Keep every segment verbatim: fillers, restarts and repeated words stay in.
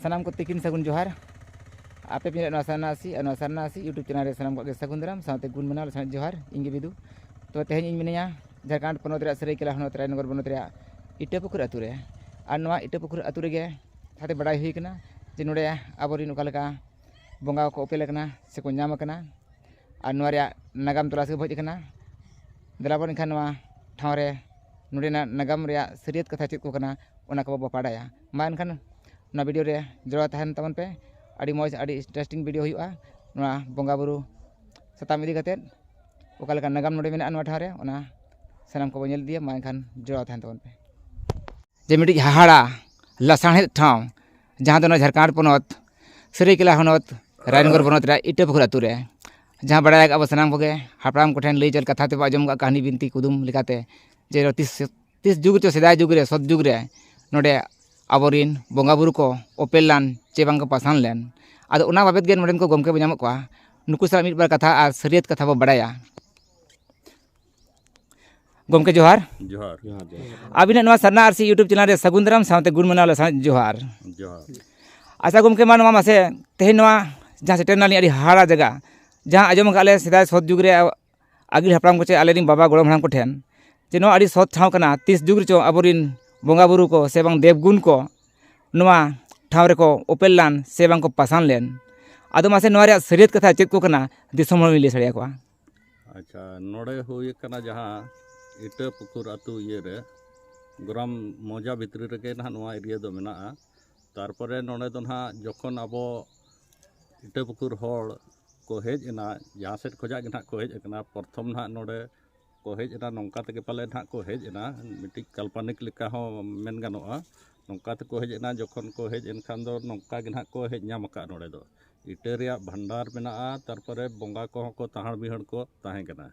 ᱥᱟᱱᱟᱢ ᱠᱚ ᱛᱤᱠᱤᱱ ᱥᱟᱹᱜᱩᱱ ᱡᱚᱦᱟᱨ᱾ ᱟᱯᱮ ᱯᱮ ᱧᱮᱞᱮᱫ ᱱᱚᱣᱟ ᱥᱟᱨᱱᱟ ᱟᱹᱥᱤ ᱟᱨ ᱱᱚᱣᱟ ᱥᱟᱨᱱᱟ ᱟᱹᱥᱤ YouTube ᱪᱮᱱᱮᱞ ᱨᱮ ᱥᱟᱱᱟᱢ ᱠᱚᱜᱮ ᱥᱟᱹᱜᱩᱱ ᱫᱟᱨᱟᱢ ᱥᱟᱶᱛᱮ ᱜᱩᱱ ᱢᱟᱱᱟᱣ ᱞᱟᱥᱟᱲᱦᱮᱫ ᱡᱚᱦᱟᱨ᱾ ᱤᱧ ᱜᱮ ᱵᱤᱫᱩ᱾ ᱛᱚ ᱛᱮᱦᱮᱧ ᱤᱧ ᱢᱤᱱᱟᱹᱧᱟ ᱡᱷᱟᱲᱠᱷᱚᱸᱰ ᱯᱚᱱᱚᱛ ᱨᱮᱭᱟᱜ ᱥᱟᱹᱨᱟᱹᱭᱠᱮᱞᱟ ᱦᱚᱱᱚᱛ ᱨᱟᱡᱽᱱᱚᱜᱚᱨ ᱵᱚᱱᱚᱛ ᱨᱮᱭᱟᱜ ᱤᱴᱟᱹᱯᱩᱠᱷᱩᱨ ᱟᱹᱛᱩ ᱨᱮ᱾ ᱟᱨ ᱱᱚᱣᱟ ᱤᱴᱟᱹᱯᱩᱠᱷᱩᱨ ᱟᱹᱛᱩ ᱨᱮᱜᱮ ᱡᱟᱦᱟᱸᱛᱮ ᱵᱟᱲᱟᱭ ᱦᱩᱭ ᱟᱠᱟᱱᱟ ᱡᱮ ᱱᱚᱰᱮ ᱟᱵᱚᱨᱮᱱ ᱚᱠᱟ ᱞᱮᱠᱟ ᱵᱚᱸᱜᱟ ᱠᱚ ᱚᱯᱮᱞ ᱟᱠᱟᱱᱟ ᱥᱮᱠᱚ ᱧᱟᱢ ᱟᱠᱟᱱᱟ᱾ ᱟᱨ ᱱᱚᱣᱟ ᱨᱮᱭᱟᱜ ᱱᱟᱜᱟᱢ ᱛᱚᱞᱟᱥ ᱜᱮ ᱵᱚ ᱦᱮᱡ ᱟᱠᱟᱱᱟ᱾ ᱫᱮᱞᱟ ᱵᱚᱱ ᱮᱱᱠᱷᱟᱱ ᱱᱚᱣᱟ ᱴᱷᱟᱶ ᱨᱮ ᱱᱚᱰᱮᱱᱟᱜ ᱱᱟᱜᱟᱢ ᱨᱮᱭᱟᱜ ᱥᱟᱹᱨᱤᱭᱟᱹᱛ ᱠᱟᱛᱷᱟ ᱪᱮᱫ ᱠᱚ ᱠᱟᱱᱟ, ᱚᱱᱟ ᱠᱚᱵᱚ ᱵᱟᱰᱟᱭᱟ᱾ ᱢᱟ ᱮᱱᱠᱷᱟᱱ ᱱᱚᱣᱟ ᱵᱷᱤᱰᱤᱭᱳ ᱨᱮ ᱡᱚᱲᱟᱣ ᱛᱟᱦᱮᱱ ᱛᱟᱵᱚᱱ ᱯᱮ᱾ ᱟᱹᱰᱤ ᱢᱚᱡᱽ, ᱟᱹᱰᱤ ᱤᱱᱴᱟᱨᱮᱥᱴᱤᱝ ᱵᱷᱤᱰᱤᱭᱳ ᱦᱩᱭᱩᱜᱼᱟ᱾ ᱱᱚᱣᱟ ᱵᱚᱸᱜᱟ ᱵᱩᱨᱩ ᱥᱟᱛᱟᱢ ᱤᱫᱤ ᱠᱟᱛᱮᱫ ᱚᱠᱟ ᱞᱮᱠᱟ ᱱᱟᱜᱟᱢ ᱱᱚᱰᱮ ᱢᱮᱱᱟᱜᱼᱟ ᱱᱚᱣᱟ ᱴᱷᱟᱶ ᱨᱮ, ᱚᱱᱟ ᱥᱟᱱᱟᱢ ᱠᱚᱵᱚ ᱧᱮᱞ ᱤᱫᱤᱭᱟ᱾ ᱢᱟ ᱮᱱᱠᱷᱟᱱ ᱡᱚᱲᱟᱣ ᱛᱟᱦᱮᱱ ᱛᱟᱵᱚᱱ ᱯᱮ᱾ ᱡᱮ ᱢᱤᱫᱴᱤᱡ ᱦᱟᱦᱟᱲᱟ ᱞᱟᱥᱟᱬᱦᱮᱫ ᱴᱷᱟᱶ, ᱡᱟᱦᱟᱸ ᱫᱚ ᱱᱚᱣᱟ ᱡᱷᱟᱲᱠᱷᱚᱸᱰ ᱯᱚᱱᱚᱛ ᱥᱟᱹᱨᱟᱹᱭᱠᱮᱞᱟ ᱦᱚᱱᱚᱛ ᱨᱟᱭᱱᱚᱜᱚᱨ ᱵᱚᱱᱚᱛ ᱨᱮᱭᱟᱜ ᱤᱴᱟᱹᱯᱩᱠᱷᱩᱨ ᱟᱹᱛᱩ ᱨᱮ, ᱡᱟᱦᱟᱸ ᱵᱟᱲᱟᱭ ᱟᱠᱟᱫ ᱟᱵᱚ ᱥᱟᱱᱟᱢ ᱠᱚᱜᱮ ᱦᱟᱯᱲᱟᱢ ᱠᱚᱴᱷᱮᱱ ᱞᱟᱹᱭ ᱪᱟᱞ ᱠᱟᱛᱷᱟ ᱛᱮᱵᱚ ᱟᱸᱡᱚᱢ ᱠᱟᱜ ᱠᱟᱹᱦᱱᱤ ᱵᱤᱱᱛᱤ ᱠᱩᱫᱩᱢ ᱞᱮᱠᱟᱛᱮ ᱡᱮ ᱛᱤᱥ, ᱛᱤᱥ ᱡᱩᱜᱽ ᱨᱮᱪᱚ ᱥᱮᱫᱟᱭ ᱡᱩᱜᱽ ᱨᱮ ᱥᱚᱛ ᱡᱩᱜᱽ ᱨᱮ ᱱᱚᱰᱮ ᱟᱵᱚᱨᱤᱱ ᱵᱚᱸᱜᱟ ᱵᱩᱨᱩ ᱠᱚ ᱚᱯᱮᱞ ᱞᱮᱱ ᱪᱮ ᱵᱟᱝ ᱠᱚ ᱯᱟᱥᱟᱱ ᱞᱮᱱ᱾ ᱟᱫᱚ ᱚᱱᱟ ᱵᱟᱵᱚᱫ ᱜᱮ ᱱᱚᱰᱮᱱ ᱠᱚ ᱜᱚᱢᱠᱮ ᱵᱚ ᱧᱟᱢᱚᱜ ᱠᱚᱣᱟ, ᱱᱩᱠᱩ ᱥᱟᱞᱟᱜ ᱢᱤᱫ ᱵᱟᱨ ᱠᱟᱛᱷᱟ ᱟᱨ ᱥᱟᱹᱨᱤᱭᱟᱹᱛ ᱠᱟᱛᱷᱟ ᱵᱚ ᱵᱟᱲᱟᱭᱟ᱾ ᱜᱚᱢᱠᱮ ᱡᱚᱦᱟᱨ᱾ ᱡᱚᱦᱟᱨ᱾ ᱟᱹᱵᱤᱱᱟᱜ ᱱᱚᱣᱟ ᱥᱟᱨᱱᱟ ᱟᱨᱥᱤ YouTube ᱪᱮᱱᱮᱞ ᱨᱮ ᱥᱟᱹᱜᱩᱱ ᱫᱟᱨᱟᱢ ᱥᱟᱶᱛᱮ ᱜᱩᱱ ᱢᱟᱱᱟᱣ ᱞᱟᱥᱟᱲᱦᱮᱫ ᱡᱚᱦᱟᱨ᱾ ᱡᱚᱦᱟᱨ᱾ ᱟᱪᱪᱷᱟ ᱜᱚᱢᱠᱮ, ᱢᱟ ᱱᱚᱣᱟ ᱢᱟᱥᱮ ᱛᱮᱦᱮᱧ ᱱᱚᱣᱟ ᱡᱟᱦᱟᱸ ᱥᱮᱴᱮᱨ ᱮᱱᱟᱞᱤᱧ ᱟᱹᱰᱤ ᱦᱟᱦᱟᱲᱟ ᱡᱟᱭᱜᱟ, ᱡᱟᱦᱟᱸ ᱟᱸᱡᱚᱢ ᱟᱠᱟᱫ ᱞᱮ ᱥᱮᱫᱟᱭ ᱥᱚᱛ ᱡᱩᱜᱽ ᱨᱮ ᱟᱹᱜᱤᱞ ᱦᱟᱯᱲᱟᱢ ᱠᱚ ᱪᱮ ᱟᱞᱮᱨᱮᱱ ᱵᱟᱵᱟ ᱜᱚᱲᱚᱢ ᱦᱟᱲᱟᱢ ᱠᱚᱴᱷᱮᱱ ᱡᱮ ᱱᱚᱣᱟ ᱟᱹᱰᱤ ᱥᱚᱛ ᱴᱷᱟᱶ ᱠᱟᱱᱟ, ᱛᱤᱥ ᱡᱩᱜᱽ ᱨᱮᱪᱚ ᱟᱵᱚᱨᱮᱱ ᱵᱚᱸᱜᱟ ᱵᱩᱨᱩ ᱠᱚ ᱥᱮ ᱵᱟᱝ ᱫᱮᱵ ᱜᱩᱱ ᱠᱚ ᱱᱚᱣᱟ ᱴᱷᱟᱶ ᱨᱮᱠᱚ ᱚᱯᱮᱞ ᱞᱮᱱ ᱥᱮ ᱵᱟᱝ ᱠᱚ ᱯᱟᱥᱟᱱ ᱞᱮᱱ᱾ ᱟᱫᱚ ᱢᱟᱥᱮ ᱱᱚᱣᱟ ᱨᱮᱭᱟᱜ ᱥᱟᱹᱨᱤᱭᱟᱹᱛ ᱠᱟᱛᱷᱟ ᱪᱮᱫ ᱠᱚ ᱠᱟᱱᱟ, ᱫᱤᱥᱚᱢ ᱦᱚᱲ ᱵᱤᱱ ᱞᱟᱹᱭ ᱥᱟᱰᱮ ᱟᱠᱚᱣᱟ? ᱟᱪᱪᱷᱟ, ᱱᱚᱰᱮ ᱦᱩᱭ ᱟᱠᱟᱱᱟ ᱡᱟᱦᱟᱸ ᱤᱴᱟᱹ ᱯᱩᱠᱩᱨ ᱟᱹᱛᱩ ᱤᱭᱟᱹ ᱨᱮ, ᱜᱨᱟᱢ ᱢᱚᱡᱟ ᱵᱷᱤᱛᱨᱤ ᱨᱮᱜᱮ ᱱᱟᱦᱟᱜ ᱱᱚᱣᱟ ᱮᱨᱤᱭᱟ ᱫᱚ ᱢᱮᱱᱟᱜᱼᱟ᱾ ᱛᱟᱨᱯᱚᱨᱮ ᱱᱚᱰᱮ ᱫᱚ ᱱᱟᱦᱟᱜ ᱡᱚᱠᱷᱚᱱ ᱟᱵᱚ ᱤᱴᱟᱹ ᱯᱩᱠᱩᱨ ᱦᱚᱲ ᱠᱚ ᱦᱮᱡ ᱮᱱᱟ, ᱡᱟᱦᱟᱸ ᱥᱮᱫ ᱠᱷᱚᱱᱟᱜ ᱜᱮ ᱱᱟᱦᱟᱜ ᱠᱚ ᱦᱮᱡ ᱟᱠᱟᱱᱟ, ᱯᱨᱚᱛᱷᱚᱢ ᱱᱟᱦᱟᱜ ᱱᱚᱰᱮ ᱠᱚ ᱦᱮᱡ ᱮᱱᱟ, ᱱᱚᱝᱠᱟ ᱛᱮᱜᱮ ᱯᱟᱞᱮ ᱱᱟᱦᱟᱜ ᱠᱚ ᱦᱮᱡ ᱮᱱᱟ, ᱢᱤᱫᱴᱤᱡ ᱠᱟᱞᱯᱚᱱᱤᱠ ᱞᱮᱠᱟ ᱦᱚᱸ ᱢᱮᱱ ᱜᱟᱱᱚᱜᱼᱟ᱾ ᱱᱚᱝᱠᱟ ᱛᱮᱠᱚ ᱦᱮᱡ ᱮᱱᱟ, ᱡᱚᱠᱷᱚᱱ ᱠᱚ ᱦᱮᱡ ᱮᱱᱠᱷᱟᱱ ᱫᱚ ᱱᱚᱝᱠᱟ ᱜᱮ ᱱᱟᱦᱟᱜ ᱠᱚ ᱦᱮᱡ ᱧᱟᱢ ᱟᱠᱟᱫ ᱱᱚᱰᱮ ᱫᱚ᱾ ᱤᱴᱟᱹ ᱨᱮᱭᱟᱜ ᱵᱷᱟᱱᱰᱟᱨ ᱢᱮᱱᱟᱜᱼᱟ, ᱛᱟᱨᱯᱚᱨᱮ ᱵᱚᱸᱜᱟ ᱠᱚᱦᱚᱸ ᱠᱚ ᱛᱟᱦᱟᱲ ᱵᱤᱦᱟᱹᱲ ᱠᱚ ᱛᱟᱦᱮᱸ ᱠᱟᱱᱟ,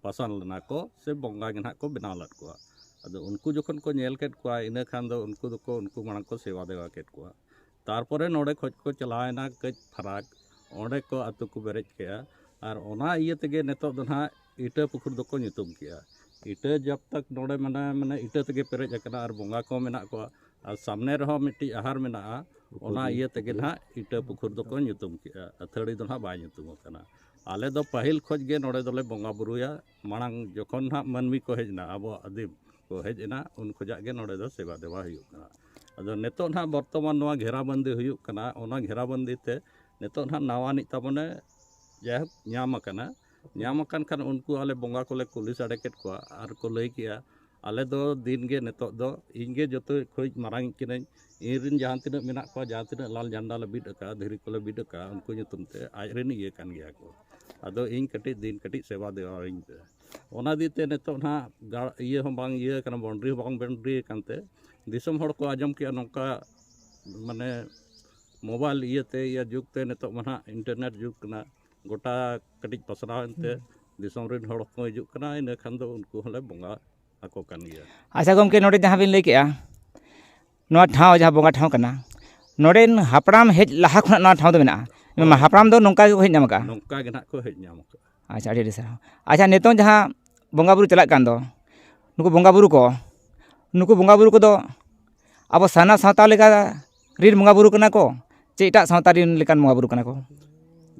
ᱯᱟᱥᱟᱱ ᱞᱮᱱᱟ ᱠᱚ ᱥᱮ ᱵᱚᱸᱜᱟ ᱜᱮ ᱱᱟᱦᱟᱜ ᱠᱚ ᱵᱮᱱᱟᱣ ᱞᱮᱫ ᱠᱚᱣᱟ᱾ ᱟᱫᱚ ᱩᱱᱠᱩ ᱡᱚᱠᱷᱚᱱ ᱠᱚ ᱧᱮᱞ ᱠᱮᱫ ᱠᱚᱣᱟ, ᱤᱱᱟᱹ ᱠᱷᱟᱱ ᱫᱚ ᱩᱱᱠᱩ ᱫᱚᱠᱚ ᱩᱱᱠᱩ ᱢᱟᱲᱟᱝ ᱠᱚ ᱥᱮᱵᱟ ᱫᱮᱣᱟ ᱠᱮᱫ ᱠᱚᱣᱟ᱾ ᱛᱟᱨᱯᱚᱨᱮ ᱱᱚᱰᱮ ᱠᱷᱚᱡ ᱠᱚ ᱪᱟᱞᱟᱣᱮᱱᱟ ᱠᱟᱹᱡ ᱯᱷᱟᱨᱟᱠ, ᱚᱸᱰᱮ ᱠᱚ ᱟᱹᱛᱩ ᱠᱚ ᱵᱮᱨᱮᱫ ᱠᱮᱜᱼᱟ᱾ ᱟᱨ ᱚᱱᱟ ᱤᱭᱟᱹ ᱛᱮᱜᱮ ᱱᱤᱛᱚᱜ ᱫᱚ ᱱᱟᱦᱟᱜ ᱤᱴᱟᱹ ᱯᱩᱠᱷᱩᱨ ᱫᱚᱠᱚ ᱧᱩᱛᱩᱢ ᱠᱮᱜᱼᱟ᱾ ᱤᱴᱟᱹ ᱡᱟᱵ ᱛᱟᱠ ᱱᱚᱰᱮ ᱢᱟᱱᱮ ᱢᱟᱱᱮ ᱤᱴᱟᱹ ᱛᱮᱜᱮ ᱯᱮᱨᱮᱡ ᱟᱠᱟᱱᱟ ᱟᱨ ᱵᱚᱸᱜᱟ ᱠᱚ ᱢᱮᱱᱟᱜ ᱠᱚᱣᱟ, ᱟᱨ ᱥᱟᱢᱱᱮ ᱨᱮᱦᱚᱸ ᱢᱤᱫᱴᱤᱡ ᱟᱦᱟᱨ ᱢᱮᱱᱟᱜᱼᱟ᱾ ᱚᱱᱟ ᱤᱭᱟᱹ ᱛᱮᱜᱮ ᱱᱟᱦᱟᱜ ᱤᱴᱟᱹ ᱯᱩᱠᱷᱩᱨ ᱫᱚᱠᱚ ᱧᱩᱛᱩᱢ ᱠᱮᱜᱼᱟ, ᱟᱹᱛᱷᱟᱹᱲᱤ ᱫᱚ ᱱᱟᱦᱟᱜ ᱵᱟᱭ ᱧᱩᱛᱩᱢ ᱟᱠᱟᱱᱟ᱾ ᱟᱞᱮ ᱫᱚ ᱯᱟᱹᱦᱤᱞ ᱠᱷᱚᱡ ᱜᱮ ᱱᱚᱰᱮ ᱫᱚᱞᱮ ᱵᱚᱸᱜᱟ ᱵᱩᱨᱩᱭᱟ᱾ ᱢᱟᱲᱟᱝ ᱡᱚᱠᱷᱚᱱ ᱱᱟᱦᱟᱜ ᱢᱟᱹᱱᱢᱤ ᱠᱚ ᱦᱮᱡ ᱮᱱᱟ, ᱟᱵᱚ ᱟᱹᱫᱤᱢ ᱠᱚ ᱦᱮᱡ ᱮᱱᱟ, ᱩᱱ ᱠᱷᱚᱡᱟᱜ ᱜᱮ ᱱᱚᱰᱮ ᱫᱚ ᱥᱮᱵᱟ ᱫᱮᱵᱟ ᱦᱩᱭᱩᱜ ᱠᱟᱱᱟ᱾ ᱟᱫᱚ ᱱᱤᱛᱚᱜ ᱱᱟᱦᱟᱜ ᱵᱚᱨᱛᱚᱢᱟᱱ ᱱᱚᱣᱟ ᱜᱷᱮᱨᱟᱵᱚᱱᱫᱤ ᱦᱩᱭᱩᱜ ᱠᱟᱱᱟ, ᱚᱱᱟ ᱜᱷᱮᱨᱟᱵᱚᱱᱫᱤ ᱛᱮ ᱱᱤᱛᱚᱜ ᱱᱟᱦᱟᱜ ᱱᱟᱣᱟᱱᱤᱡ ᱛᱟᱵᱚᱱᱮ ᱡᱟᱭᱦᱳᱠ ᱧᱟᱢ ᱟᱠᱟᱱᱟ᱾ ᱧᱟᱢ ᱟᱠᱟᱱ ᱠᱷᱟᱱ ᱩᱱᱠᱩ ᱟᱞᱮ ᱵᱚᱸᱜᱟ ᱠᱚᱞᱮ ᱠᱩᱞᱤ ᱥᱟᱰᱮ ᱠᱮᱫ ᱠᱚᱣᱟ ᱟᱨ ᱠᱚ ᱞᱟᱹᱭ ᱠᱮᱜᱼᱟ, ᱟᱞᱮ ᱫᱚ ᱫᱤᱱ ᱜᱮ ᱱᱤᱛᱚᱜ ᱫᱚ ᱤᱧ ᱜᱮ ᱡᱚᱛᱚ ᱠᱷᱚᱡ ᱢᱟᱨᱟᱝ ᱤᱡ ᱠᱟᱹᱱᱟᱹᱧ, ᱤᱧ ᱨᱮᱱ ᱡᱟᱦᱟᱸ ᱛᱤᱱᱟᱹᱜ ᱢᱮᱱᱟᱜ ᱠᱚᱣᱟ, ᱡᱟᱦᱟᱸ ᱛᱤᱱᱟᱹᱜ ᱞᱟᱞ ᱡᱷᱟᱱᱰᱟ ᱞᱮ ᱵᱤᱫ ᱟᱠᱟᱫᱼᱟ, ᱫᱷᱤᱨᱤ ᱠᱚᱞᱮ ᱵᱤᱫ ᱟᱠᱟᱫᱼᱟ, ᱩᱱᱠᱩ ᱧᱩᱛᱩᱢ ᱛᱮ ᱟᱡ ᱨᱮᱱ ᱤᱭᱟᱹ ᱠᱟᱱ ᱜᱮᱭᱟ ᱠᱚ᱾ ᱟᱫᱚ ᱤᱧ ᱠᱟᱹᱴᱤᱡ ᱫᱤᱱ ᱠᱟᱹᱴᱤᱡ ᱥᱮᱵᱟ ᱫᱮᱣᱟᱣᱟᱹᱧ ᱯᱮ᱾ ᱚᱱᱟ ᱫᱤᱭᱮ ᱛᱮ ᱱᱤᱛᱚᱜ ᱱᱟᱦᱟᱜ ᱜᱟ- ᱤᱭᱟᱹ ᱦᱚᱸ ᱵᱟᱝ ᱤᱭᱟᱹ ᱠᱟᱱᱟ, ᱵᱟᱣᱩᱱᱰᱨᱤ ᱦᱚᱸ ᱵᱟᱝ ᱵᱟᱣᱩᱱᱰᱨᱤ ᱟᱠᱟᱱ ᱛᱮ ᱫᱤᱥᱚᱢ ᱦᱚᱲ ᱠᱚ ᱟᱸᱡᱚᱢ ᱠᱮᱜᱼᱟ ᱱᱚᱝᱠᱟ, ᱢᱟᱱᱮ ᱢᱳᱵᱟᱭᱤᱞ ᱤᱭᱟᱹᱛᱮ ᱤᱭᱟᱹ ᱡᱩᱜᱽ ᱛᱮ ᱱᱤᱛᱚᱜ ᱢᱟ ᱱᱟᱦᱟᱜ ᱤᱱᱴᱟᱨᱱᱮᱴ ᱡᱩᱜᱽ ᱠᱟᱱᱟ, ᱜᱚᱴᱟ ᱠᱟᱹᱴᱤᱡ ᱯᱟᱥᱱᱟᱣ ᱮᱱᱛᱮ ᱫᱤᱥᱚᱢ ᱨᱮᱱ ᱦᱚᱲ ᱦᱚᱸᱠᱚ ᱦᱤᱡᱩᱜ ᱠᱟᱱᱟ, ᱤᱱᱟᱹ ᱠᱷᱟᱱ ᱫᱚ ᱩᱱᱠᱩ ᱦᱚᱸᱞᱮ ᱵᱚᱸᱜᱟ ᱟᱠᱚ ᱠᱟᱱ ᱜᱮᱭᱟ᱾ ᱟᱪᱪᱷᱟ ᱜᱚᱢᱠᱮ, ᱱᱚᱰᱮ ᱡᱟᱦᱟᱸ ᱵᱤᱱ ᱞᱟᱹᱭ ᱠᱮᱜᱼᱟ, ᱱᱚᱣᱟ ᱴᱷᱟᱶ ᱡᱟᱦᱟᱸ ᱵᱚᱸᱜᱟ ᱴᱷᱟᱶ ᱠᱟᱱᱟ, ᱱᱚᱰᱮᱱ ᱦᱟᱯᱲᱟᱢ ᱦᱮᱡ ᱞᱟᱦᱟ ᱠᱷᱚᱱᱟᱜ ᱱᱚᱣᱟ ᱴᱷᱟᱶ ᱫᱚ ᱢᱮᱱᱟᱜᱼᱟ? ᱦᱳᱭ᱾ ᱦᱟᱯᱲᱟᱢ ᱫᱚ ᱱᱚᱝᱠᱟ ᱜᱮᱠᱚ ᱦᱮᱡ ᱧᱟᱢ ᱟᱠᱟᱫᱼᱟ? ᱱᱚᱝᱠᱟ ᱜᱮ ᱱᱟᱦᱟᱜ ᱠᱚ ᱦᱮᱡ ᱧᱟᱢ ᱟᱠᱟᱫᱼᱟ᱾ ᱟᱪᱪᱷᱟ, ᱟᱹᱰᱤ ᱟᱹᱰᱤ ᱥᱟᱨᱦᱟᱣ᱾ ᱟᱪᱪᱷᱟ, ᱱᱤᱛᱚᱝ ᱡᱟᱦᱟᱸ ᱵᱚᱸᱜᱟ ᱵᱩᱨᱩ ᱪᱟᱞᱟᱜ ᱠᱟᱱ ᱫᱚ, ᱱᱩᱠᱩ ᱵᱚᱸᱜᱟ ᱵᱩᱨᱩ ᱠᱚ, ᱱᱩᱠᱩ ᱵᱚᱸᱜᱟ ᱵᱩᱨᱩ ᱠᱚᱫᱚ ᱟᱵᱚ ᱥᱟᱨᱱᱟ ᱥᱟᱶᱛᱟ ᱞᱮᱠᱟ ᱨᱤᱱ ᱵᱚᱸᱜᱟ ᱵᱩᱨᱩ ᱠᱟᱱᱟ ᱠᱚ ᱪᱮ ᱮᱴᱟᱜ ᱥᱟᱶᱛᱟ ᱨᱤᱱ ᱞᱮᱠᱟᱱ ᱵᱚᱸᱜᱟ ᱵᱩᱨᱩ ᱠᱟᱱᱟ ᱠᱚ?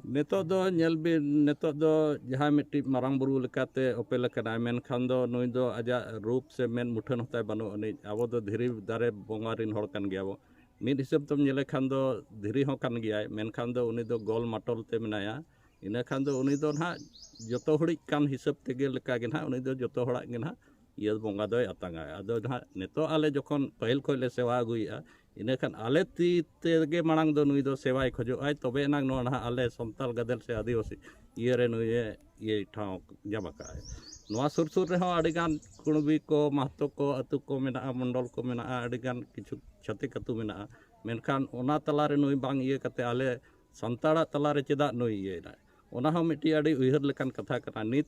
ᱱᱤᱛᱚᱜ ᱫᱚ ᱧᱮᱞ ᱵᱤᱱ, ᱱᱤᱛᱚᱜ ᱫᱚ ᱡᱟᱦᱟᱸᱭ ᱢᱤᱫᱴᱤᱡ ᱢᱟᱨᱟᱝ ᱵᱩᱨᱩ ᱞᱮᱠᱟᱛᱮ ᱚᱯᱮᱞ ᱟᱠᱟᱱᱟᱭ, ᱢᱮᱱᱠᱷᱟᱱ ᱫᱚ ᱱᱩᱭ ᱫᱚ ᱟᱡᱟᱜ ᱨᱩᱯ ᱥᱮ ᱢᱮᱫ ᱢᱩᱴᱷᱟᱹᱱ ᱦᱚᱸᱛᱟᱭ ᱵᱟᱹᱱᱩᱜ ᱟᱹᱱᱤᱡ᱾ ᱟᱵᱚ ᱫᱚ ᱫᱷᱤᱨᱤ ᱫᱟᱨᱮ ᱵᱚᱸᱜᱟ ᱨᱤᱱ ᱦᱚᱲ ᱠᱟᱱ ᱜᱮᱭᱟ ᱵᱚ᱾ ᱢᱤᱫ ᱦᱤᱥᱟᱹᱵ ᱛᱮᱢ ᱧᱮᱞᱮ ᱠᱷᱟᱱ ᱫᱚ ᱫᱷᱤᱨᱤ ᱦᱚᱸ ᱠᱟᱱ ᱜᱮᱭᱟᱭ, ᱢᱮᱱᱠᱷᱟᱱ ᱫᱚ ᱩᱱᱤ ᱫᱚ ᱜᱳᱞ ᱢᱟᱴᱚᱞ ᱛᱮ ᱢᱮᱱᱟᱭᱟ᱾ ᱤᱱᱟᱹ ᱠᱷᱟᱱ ᱫᱚ ᱩᱱᱤ ᱫᱚ ᱱᱟᱦᱟᱜ ᱡᱚᱛᱚ ᱦᱚᱲᱤᱡ ᱠᱟᱱ ᱦᱤᱥᱟᱹᱵ ᱛᱮᱜᱮ ᱞᱮᱠᱟ ᱜᱮ ᱱᱟᱦᱟᱜ ᱩᱱᱤ ᱫᱚ ᱡᱚᱛᱚ ᱦᱚᱲᱟᱜ ᱜᱮ ᱱᱟᱦᱟᱜ ᱤᱭᱟᱹ ᱵᱚᱸᱜᱟ ᱫᱚᱭ ᱟᱛᱟᱝᱟᱭ᱾ ᱟᱫᱚ ᱱᱟᱦᱟᱜ ᱱᱤᱛᱚᱜ ᱟᱞᱮ ᱡᱚᱠᱷᱚᱱ ᱯᱟᱹᱦᱤᱞ ᱠᱷᱚᱱ ᱞᱮ ᱥᱮᱵᱟ ᱟᱹᱜᱩᱭᱮᱫᱼᱟ, ᱤᱱᱟᱹ ᱠᱷᱟᱱ ᱟᱞᱮ ᱛᱤ ᱛᱮᱜᱮ ᱢᱟᱲᱟᱝ ᱫᱚ ᱱᱩᱭ ᱫᱚ ᱥᱮᱵᱟᱭ ᱠᱷᱚᱡᱚᱜᱼᱟᱭ, ᱛᱚᱵᱮ ᱮᱱᱟᱝ ᱱᱚᱣᱟ ᱱᱟᱦᱟᱜ ᱟᱞᱮ ᱥᱟᱱᱛᱟᱲ ᱜᱟᱫᱮᱞ ᱥᱮ ᱟᱹᱫᱤᱵᱟᱹᱥᱤ ᱤᱭᱟᱹ ᱨᱮ ᱱᱩᱭᱮ ᱤᱭᱟᱹ ᱴᱷᱟᱶ ᱧᱟᱢ ᱟᱠᱟᱫᱼᱟᱭ᱾ ᱱᱚᱣᱟ ᱥᱩᱨ ᱥᱩᱨ ᱨᱮᱦᱚᱸ ᱟᱹᱰᱤᱜᱟᱱ ᱠᱩᱬᱵᱤ ᱠᱚ, ᱢᱟᱦᱛᱚ ᱠᱚ, ᱟᱹᱛᱩ ᱠᱚ ᱢᱮᱱᱟᱜᱼᱟ, ᱢᱚᱱᱰᱚᱞ ᱠᱚ ᱢᱮᱱᱟᱜᱼᱟ, ᱟᱹᱰᱤᱜᱟᱱ ᱠᱤᱪᱷᱩ ᱪᱷᱟᱹᱛᱤᱠ ᱟᱹᱛᱩ ᱢᱮᱱᱟᱜᱼᱟ, ᱢᱮᱱᱠᱷᱟᱱ ᱚᱱᱟ ᱛᱟᱞᱟᱨᱮ ᱱᱩᱭ ᱵᱟᱝ ᱤᱭᱟᱹ ᱠᱟᱛᱮ ᱟᱞᱮ ᱥᱟᱱᱛᱟᱲᱟᱜ ᱛᱟᱞᱟᱨᱮ ᱪᱮᱫᱟᱜ ᱱᱩᱭ ᱤᱭᱟᱹᱭᱮᱱᱟᱭ? ᱚᱱᱟ ᱦᱚᱸ ᱢᱤᱫᱴᱤᱡ ᱟᱹᱰᱤ ᱩᱭᱦᱟᱹᱨ ᱞᱮᱠᱟᱱ ᱠᱟᱛᱷᱟ ᱠᱟᱱᱟ᱾ ᱱᱤᱛ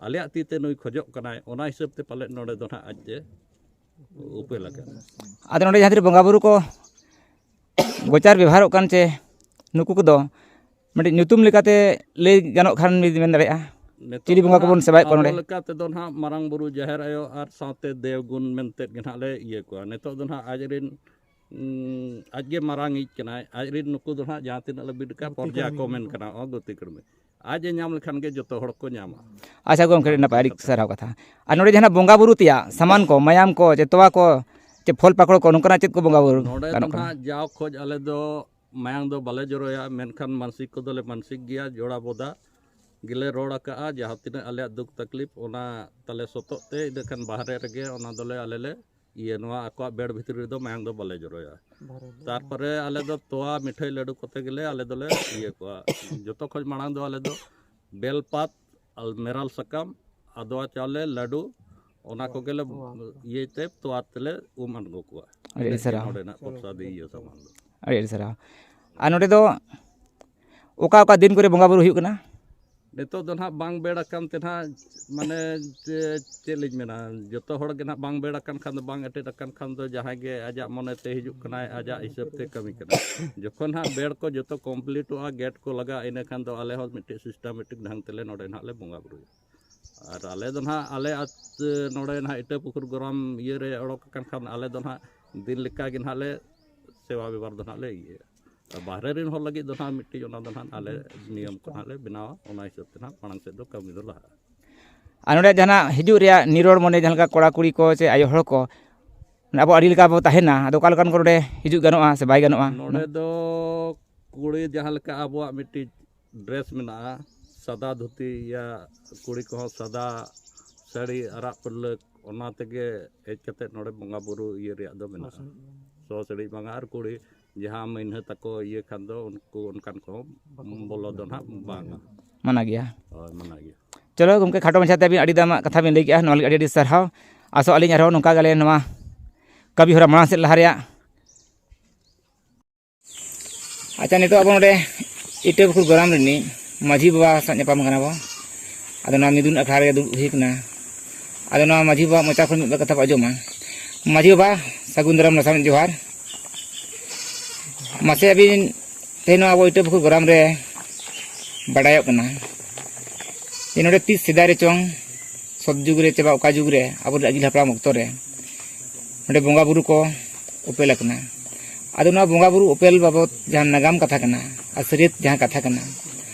ᱟᱞᱮᱭᱟᱜ ᱛᱤ ᱛᱮ ᱱᱩᱭ ᱠᱷᱚᱡᱚᱜ ᱠᱟᱱᱟᱭ, ᱚᱱᱟ ᱦᱤᱥᱟᱹᱵ ᱛᱮ ᱯᱟᱞᱮᱫ ᱱᱚᱰᱮ ᱫᱚ ᱱᱟᱦᱟᱜ ᱟᱡ ᱮ ᱩᱯᱮᱞ ᱟᱠᱟᱱᱟ᱾ ᱟᱫᱚ ᱱᱚᱰᱮ ᱡᱟᱦᱟᱸ ᱛᱤᱱᱟᱹᱜ ᱵᱚᱸᱜᱟ ᱵᱩᱨᱩ ᱠᱚ ᱜᱚᱪᱟᱨ ᱵᱮᱵᱷᱟᱨᱚᱜ ᱠᱟᱱ ᱪᱮ ᱱᱩᱠᱩ ᱠᱚᱫᱚ ᱢᱤᱫᱴᱤᱡ ᱧᱩᱛᱩᱢ ᱞᱮᱠᱟᱛᱮ ᱞᱟᱹᱭ ᱜᱟᱱᱚᱜ ᱠᱷᱟᱱ ᱵᱤᱱ ᱢᱮᱱ ᱫᱟᱲᱮᱭᱟᱜᱼᱟ? ᱱᱤᱛᱚᱜ ᱪᱤᱞᱤ ᱫᱚ ᱵᱚᱸᱜᱟ ᱠᱚᱵᱚᱱ ᱱᱟᱦᱟᱜ ᱥᱮᱵᱟᱭᱮᱫ ᱠᱚᱣᱟ ᱟᱵᱚ ᱱᱚᱰᱮ? ᱞᱮᱠᱟ ᱛᱮᱫᱚ ᱱᱟᱦᱟᱜ ᱢᱟᱨᱟᱝ ᱵᱩᱨᱩ, ᱡᱟᱦᱮᱨ ᱟᱭᱳ ᱟᱨ ᱥᱟᱶᱛᱮ ᱫᱮᱣ ᱜᱩᱱ ᱢᱮᱱᱛᱮ ᱜᱮ ᱱᱟᱦᱟᱜ ᱞᱮ ᱤᱭᱟᱹ ᱠᱚᱣᱟ᱾ ᱱᱤᱛᱚᱜ ᱫᱚ ᱱᱟᱦᱟᱜ ᱟᱡ ᱨᱮᱱ, ᱩᱸ, ᱟᱡ ᱜᱮ ᱢᱟᱨᱟᱝ ᱤᱡ ᱠᱟᱱᱟᱭ, ᱟᱡ ᱨᱮᱱ ᱱᱩᱠᱩ ᱫᱚ ᱱᱟᱦᱟᱜ ᱡᱟᱦᱟᱸ ᱛᱤᱱᱟᱹᱜ ᱞᱮ ᱵᱤᱰ ᱠᱟᱜᱼᱟ, ᱜᱩᱛᱤ ᱯᱚᱨᱡᱟ ᱠᱟᱹᱲᱢᱤ ᱠᱚ ᱢᱮᱱ ᱠᱚ᱾ ᱠᱟᱱᱟ, ᱚ, ᱜᱩᱛᱤ ᱠᱟᱹᱲᱢᱤ᱾ ᱟᱡ ᱮ ᱧᱟᱢ ᱞᱮᱠᱷᱟᱱ ᱜᱮ ᱡᱚᱛᱚ ᱦᱚᱲ ᱠᱚ ᱧᱟᱢᱟ᱾ ᱟᱪᱪᱷᱟ ᱜᱚᱢᱠᱮ, ᱟᱹᱰᱤ ᱱᱟᱯᱟᱭ, ᱟᱹᱰᱤ ᱥᱟᱨᱦᱟᱣ ᱠᱟᱛᱷᱟ᱾ ᱟᱨ ᱱᱚᱰᱮ ᱡᱟᱦᱟᱱᱟᱜ ᱵᱚᱸᱜᱟ ᱵᱩᱨᱩ ᱛᱮᱭᱟᱜ ᱥᱟᱢᱟᱱ ᱠᱚ, ᱢᱟᱭᱟᱢ ᱠᱚ, ᱪᱮ ᱛᱚᱣᱟ ᱠᱚ, ᱪᱮ ᱯᱷᱚᱞ ᱯᱟᱠᱚᱲ ᱠᱚ, ᱱᱚᱝᱠᱟᱱᱟᱜ ᱪᱮᱫ ᱠᱚ ᱵᱚᱸᱜᱟ ᱵᱩᱨᱩ ᱱᱚᱰᱮ ᱫᱚ ᱜᱟᱱᱚᱜ ᱠᱟᱱᱟ? ᱱᱟᱦᱟᱜ ᱡᱟᱣ ᱠᱷᱚᱡ ᱟᱞᱮ ᱫᱚ ᱢᱟᱭᱟᱝ ᱫᱚ ᱵᱟᱞᱮ ᱡᱚᱨᱚᱭᱟ, ᱢᱮᱱᱠᱷᱟᱱ ᱢᱟᱱᱥᱤᱠ ᱠᱚᱫᱚᱞᱮ ᱢᱟᱱᱥᱤᱠ ᱜᱮᱭᱟ, ᱡᱚᱲᱟ ᱵᱚᱫᱟ ᱜᱮᱞᱮ ᱨᱚᱲ ᱟᱠᱟᱜᱼᱟ᱾ ᱡᱟᱦᱟᱸ ᱛᱤᱱᱟᱹᱜ ᱟᱞᱮᱭᱟᱜ ᱫᱩᱠ ᱛᱟᱠᱞᱤᱯ, ᱚᱱᱟ ᱛᱟᱞᱮ ᱥᱚᱛᱚᱜ ᱛᱮ, ᱤᱱᱟᱹ ᱠᱷᱟᱱ ᱵᱟᱦᱨᱮ ᱨᱮᱜᱮ ᱚᱱᱟ ᱫᱚᱞᱮ, ᱟᱞᱮ ᱞᱮ ᱤᱭᱟᱹ, ᱱᱚᱣᱟ ᱟᱠᱚᱣᱟᱜ ᱵᱮᱲ ᱵᱷᱤᱛᱨᱤ ᱨᱮᱫᱚ ᱢᱟᱭᱟᱝ ᱫᱚ ᱵᱟᱞᱮ ᱡᱚᱨᱚᱭᱟ᱾ ᱵᱟᱦᱨᱮ ᱨᱮ᱾ ᱛᱟᱨᱯᱚᱨᱮ ᱟᱞᱮ ᱫᱚ ᱛᱚᱣᱟ ᱢᱤᱴᱷᱟᱹᱭ ᱞᱟᱹᱰᱩ ᱠᱚᱛᱮ ᱜᱮᱞᱮ, ᱟᱞᱮ ᱫᱚᱞᱮ ᱤᱭᱟᱹ ᱠᱚᱣᱟ᱾ ᱡᱚᱛᱚ ᱠᱷᱚᱡ ᱢᱟᱲᱟᱝ ᱫᱚ ᱟᱞᱮ ᱫᱚ ᱵᱮᱞ ᱯᱟᱛ ᱟᱨ ᱢᱮᱨᱟᱞ ᱥᱟᱠᱟᱢ, ᱟᱫᱣᱟ ᱪᱟᱣᱞᱮ, ᱞᱟᱹᱰᱩ, ᱚᱱᱟ ᱛᱚᱣᱟ, ᱠᱚᱜᱮᱞᱮ ᱛᱚᱣᱟ᱾ ᱤᱭᱟᱹᱭ ᱛᱮ, ᱛᱚᱣᱟ ᱛᱮᱞᱮ ᱩᱢ ᱟᱬᱜᱚ ᱠᱚᱣᱟ᱾ ᱟᱹᱰᱤ ᱟᱹᱰᱤ ᱤᱱᱟᱹᱜᱮ ᱥᱟᱨᱦᱟᱣ᱾ ᱱᱚᱰᱮᱱᱟᱜ ᱯᱨᱚᱥᱟᱫᱤ ᱤᱭᱟᱹ ᱥᱟᱢᱟᱱ ᱫᱚ᱾ ᱟᱹᱰᱤ ᱟᱹᱰᱤ ᱥᱟᱨᱦᱟᱣ᱾ ᱟᱨ ᱱᱚᱰᱮ ᱫᱚ ᱚᱠᱟ ᱚᱠᱟ ᱫᱤᱱ ᱠᱚᱨᱮ ᱵᱚᱸᱜᱟ ᱵᱩᱨᱩ ᱦᱩᱭᱩᱜ ᱠᱟᱱᱟ? ᱱᱤᱛᱚᱜ ᱫᱚ ᱱᱟᱦᱟᱜ ᱵᱟᱝ ᱵᱮᱲ ᱟᱠᱟᱱ ᱛᱮ ᱱᱟᱦᱟᱜ, ᱢᱟᱱᱮ, ᱪᱮ-, ᱪᱮᱫ ᱞᱤᱧ ᱢᱮᱱᱟ, ᱡᱚᱛᱚ ᱦᱚᱲ ᱜᱮ ᱱᱟᱦᱟᱜ ᱵᱟᱝ ᱵᱮᱲ ᱟᱠᱟᱱ ᱠᱷᱟᱱ ᱫᱚ, ᱵᱟᱝ ᱮᱴᱮᱫ ᱟᱠᱟᱱ ᱠᱷᱟᱱ ᱫᱚ, ᱡᱟᱦᱟᱸᱭ ᱜᱮ ᱟᱡᱟᱜ ᱢᱚᱱᱮ ᱛᱮ ᱦᱤᱡᱩᱜ ᱠᱟᱱᱟᱭ, ᱟᱡᱟᱜ ᱦᱤᱥᱟᱹᱵ ᱛᱮ ᱠᱟᱹᱢᱤ ᱠᱟᱱᱟᱭ᱾ ᱡᱚᱠᱷᱚᱱ ᱱᱟᱦᱟᱜ ᱵᱮᱲ ᱠᱚ ᱡᱚᱛᱚ ᱠᱚᱢᱯᱞᱤᱴᱚᱜᱼᱟ, ᱜᱮᱴ ᱠᱚ ᱞᱟᱜᱟᱜᱼᱟ, ᱤᱱᱟᱹ ᱠᱷᱟᱱ ᱫᱚ ᱟᱞᱮ ᱦᱚᱸ ᱢᱤᱫᱴᱮᱡ ᱥᱤᱥᱴᱮᱢᱮᱴᱤᱠ ᱰᱷᱟᱝ ᱛᱮᱞᱮ ᱱᱚᱰᱮ ᱱᱟᱦᱟᱜ ᱞᱮ ᱵᱚᱸᱜᱟ ᱵᱩᱨᱩᱭᱟ᱾ ᱟᱨ ᱟᱞᱮ ᱫᱚ ᱱᱟᱦᱟᱜ, ᱟᱞᱮ ᱟᱛ-, ᱱᱚᱰᱮ ᱱᱟᱦᱟᱜ ᱤᱴᱟᱹ ᱯᱩᱠᱩᱨ ᱜᱚᱨᱟᱢ ᱤᱭᱟᱹ ᱨᱮ ᱚᱰᱚᱠ ᱟᱠᱟᱱ ᱠᱷᱟᱱ, ᱟᱞᱮ ᱫᱚ ᱱᱟᱦᱟᱜ ᱫᱤᱱ ᱞᱮᱠᱟ ᱜᱮ ᱱᱟᱦᱟᱜ ᱞᱮ ᱥᱮᱵᱟ ᱵᱮᱵᱷᱟᱨ ᱫᱚ ᱱᱟᱦᱟᱜ ᱞᱮ ᱤᱭᱟᱹᱭᱟ᱾ ᱟᱨ ᱵᱟᱦᱨᱮ ᱨᱮᱱ ᱦᱚᱲ ᱞᱟᱹᱜᱤᱫ ᱫᱚ ᱱᱟᱦᱟᱜ ᱢᱤᱫᱴᱤᱡ ᱚᱱᱟ ᱫᱚ ᱱᱟᱦᱟᱜ ᱟᱞᱮ ᱱᱤᱭᱚᱢ ᱠᱚ ᱱᱟᱦᱟᱜ ᱞᱮ ᱵᱮᱱᱟᱣᱟ, ᱚᱱᱟ ᱦᱤᱥᱟᱹᱵ ᱛᱮ ᱱᱟᱦᱟᱜ ᱢᱟᱲᱟᱝ ᱥᱮᱫ ᱫᱚ ᱠᱟᱹᱢᱤ ᱫᱚ ᱞᱟᱦᱟᱜᱼᱟ᱾ ᱟᱨ ᱱᱚᱰᱮ ᱡᱟᱦᱟᱱᱟᱜ ᱦᱤᱡᱩᱜ ᱨᱮᱭᱟᱜ ᱱᱤᱨᱚᱲ ᱢᱚᱱᱮ, ᱡᱟᱦᱟᱸ ᱞᱮᱠᱟ ᱠᱚᱲᱟ ᱠᱩᱲᱤ ᱠᱚ ᱪᱮ ᱟᱭᱳ ᱦᱚᱲ ᱠᱚ, ᱢᱟᱱᱮ ᱟᱵᱚ ᱟᱹᱰᱤ ᱞᱮᱠᱟ ᱵᱚ ᱛᱟᱦᱮᱱᱟ, ᱟᱫᱚ ᱚᱠᱟ ᱞᱮᱠᱟᱱ ᱠᱚ ᱱᱚᱰᱮ ᱦᱤᱡᱩᱜ ᱜᱟᱱᱚᱜᱼᱟ ᱥᱮ ᱵᱟᱭ ᱜᱟᱱᱚᱜᱼᱟ? ᱱᱚᱰᱮ ᱫᱚ ᱠᱩᱲᱤ ᱡᱟᱦᱟᱸ ᱞᱮᱠᱟ ᱟᱵᱚᱣᱟᱜ ᱢᱤᱫᱴᱤᱡ ᱰᱨᱮᱥ ᱢᱮᱱᱟᱜᱼᱟ, ᱥᱟᱫᱟ ᱫᱷᱩᱛᱤ, ᱤᱭᱟᱹ, ᱠᱩᱲᱤ ᱠᱚᱦᱚᱸ ᱥᱟᱫᱟ ᱥᱟᱹᱲᱤ, ᱟᱨᱟᱜ ᱯᱟᱹᱲᱞᱟᱹᱠ, ᱚᱱᱟ ᱛᱮᱜᱮ ᱦᱮᱡ ᱠᱟᱛᱮ ᱱᱚᱰᱮ ᱵᱚᱸᱜᱟ ᱵᱩᱨᱩ ᱤᱭᱟᱹ ᱨᱮᱭᱟᱜ ᱫᱚ ᱢᱮᱱᱟᱜᱼᱟ᱾ ᱥᱚ ᱥᱤᱬᱤᱡ ᱵᱟᱝᱟ, ᱟᱨ ᱠᱩᱲᱤ ᱡᱟᱦᱟᱸ ᱢᱟᱹᱭᱱᱟᱹ ᱛᱟᱠᱚ ᱤᱭᱟᱹ ᱠᱷᱟᱱ ᱫᱚ, ᱩᱱᱠᱩ ᱚᱱᱠᱟᱱ ᱠᱚᱦᱚᱸ ᱵᱚᱞᱚ ᱫᱚ ᱱᱟᱦᱟᱜ ᱵᱟᱝᱟ᱾ ᱢᱟᱱᱟ ᱜᱮᱭᱟ᱾ ᱦᱳᱭ, ᱢᱟᱱᱟ ᱜᱮᱭᱟ᱾ ᱪᱚᱞᱚ ᱜᱚᱢᱠᱮ, ᱠᱷᱟᱴᱚ ᱢᱟᱪᱷᱟᱛᱮ ᱟᱹᱵᱤᱱ ᱟᱹᱰᱤ ᱫᱟᱢᱟᱜ ᱠᱟᱛᱷᱟ ᱵᱤᱱ ᱞᱟᱹᱭ ᱠᱮᱜᱼᱟ, ᱱᱚᱣᱟ ᱞᱟᱹᱜᱤᱫ ᱟᱹᱰᱤ ᱟᱹᱰᱤ ᱥᱟᱨᱦᱟᱣ᱾ ᱟᱥᱚᱜ ᱟᱹᱞᱤᱧ ᱟᱨᱦᱚᱸ ᱱᱚᱝᱠᱟ ᱜᱮ ᱟᱞᱮ ᱱᱚᱣᱟ ᱠᱟᱹᱢᱤ ᱦᱚᱨᱟ ᱢᱟᱲᱟᱝ ᱥᱮᱫ ᱞᱟᱦᱟ ᱨᱮᱭᱟᱜ᱾ ᱟᱪᱪᱷᱟ, ᱱᱤᱛᱚᱜ ᱟᱵᱚ ᱱᱚᱰᱮ ᱤᱴᱟᱹ ᱯᱩᱠᱷᱩᱨ ᱜᱚᱨᱟᱢ ᱨᱤᱱᱤᱡ ᱢᱟᱹᱡᱷᱤ ᱵᱟᱵᱟ ᱥᱟᱶ ᱧᱟᱯᱟᱢ ᱠᱟᱱᱟ ᱵᱚ᱾ ᱟᱫᱚ ᱱᱚᱣᱟ ᱢᱤᱫᱩᱱ ᱟᱠᱷᱲᱟ ᱨᱮ ᱫᱩᱲᱩᱵ ᱦᱩᱭ ᱠᱟᱱᱟ᱾ ᱟᱫᱚ ᱱᱚᱣᱟ ᱢᱟᱹᱡᱷᱤ ᱵᱟᱵᱟ ᱢᱚᱪᱟ ᱠᱷᱚᱱ ᱢᱤᱫ ᱵᱟᱨ ᱠᱟᱛᱷᱟ ᱵᱚ ᱟᱸᱡᱚᱢᱟ᱾ ᱢᱟᱹᱡᱷᱤ ᱵᱟᱵᱟ, ᱥᱟᱹᱜᱩᱱ ᱫᱟᱨᱟᱢ ᱞᱟᱥᱟᱲᱦᱮᱫ ᱡᱚᱦᱟᱨ᱾ ᱢᱟᱥᱮ ᱟᱹᱵᱤᱱ, ᱛᱮᱦᱮᱧ ᱱᱚᱣᱟ ᱟᱵᱚ ᱤᱴᱟᱹ ᱯᱩᱠᱷᱩᱨ ᱜᱚᱨᱟᱢ ᱨᱮ ᱵᱟᱰᱟᱭᱚᱜ ᱠᱟᱱᱟ, ᱡᱮ ᱱᱚᱰᱮ ᱛᱤᱥ ᱥᱮᱫᱟᱭ ᱨᱮ ᱪᱚᱝ, ᱥᱚᱛ ᱡᱩᱜᱽ ᱨᱮ ᱪᱮ ᱵᱟ ᱚᱠᱟ ᱡᱩᱜᱽ ᱨᱮ ᱟᱵᱚ ᱟᱹᱜᱤᱞ ᱦᱟᱯᱲᱟᱢ ᱚᱠᱛᱚ ᱨᱮ ᱱᱚᱰᱮ ᱵᱚᱸᱜᱟ ᱵᱩᱨᱩ ᱠᱚ ᱩᱯᱮᱞ ᱟᱠᱟᱱᱟ᱾ ᱟᱫᱚ ᱱᱚᱣᱟ ᱵᱚᱸᱜᱟ ᱵᱩᱨᱩ ᱩᱯᱮᱞ ᱵᱟᱵᱚᱛ ᱡᱟᱦᱟᱸ ᱱᱟᱜᱟᱢ ᱠᱟᱛᱷᱟ ᱠᱟᱱᱟ ᱟᱨ ᱥᱟᱹᱨᱤᱭᱟᱹᱛ ᱡᱟᱦᱟᱸ ᱠᱟᱛᱷᱟ ᱠᱟᱱᱟ,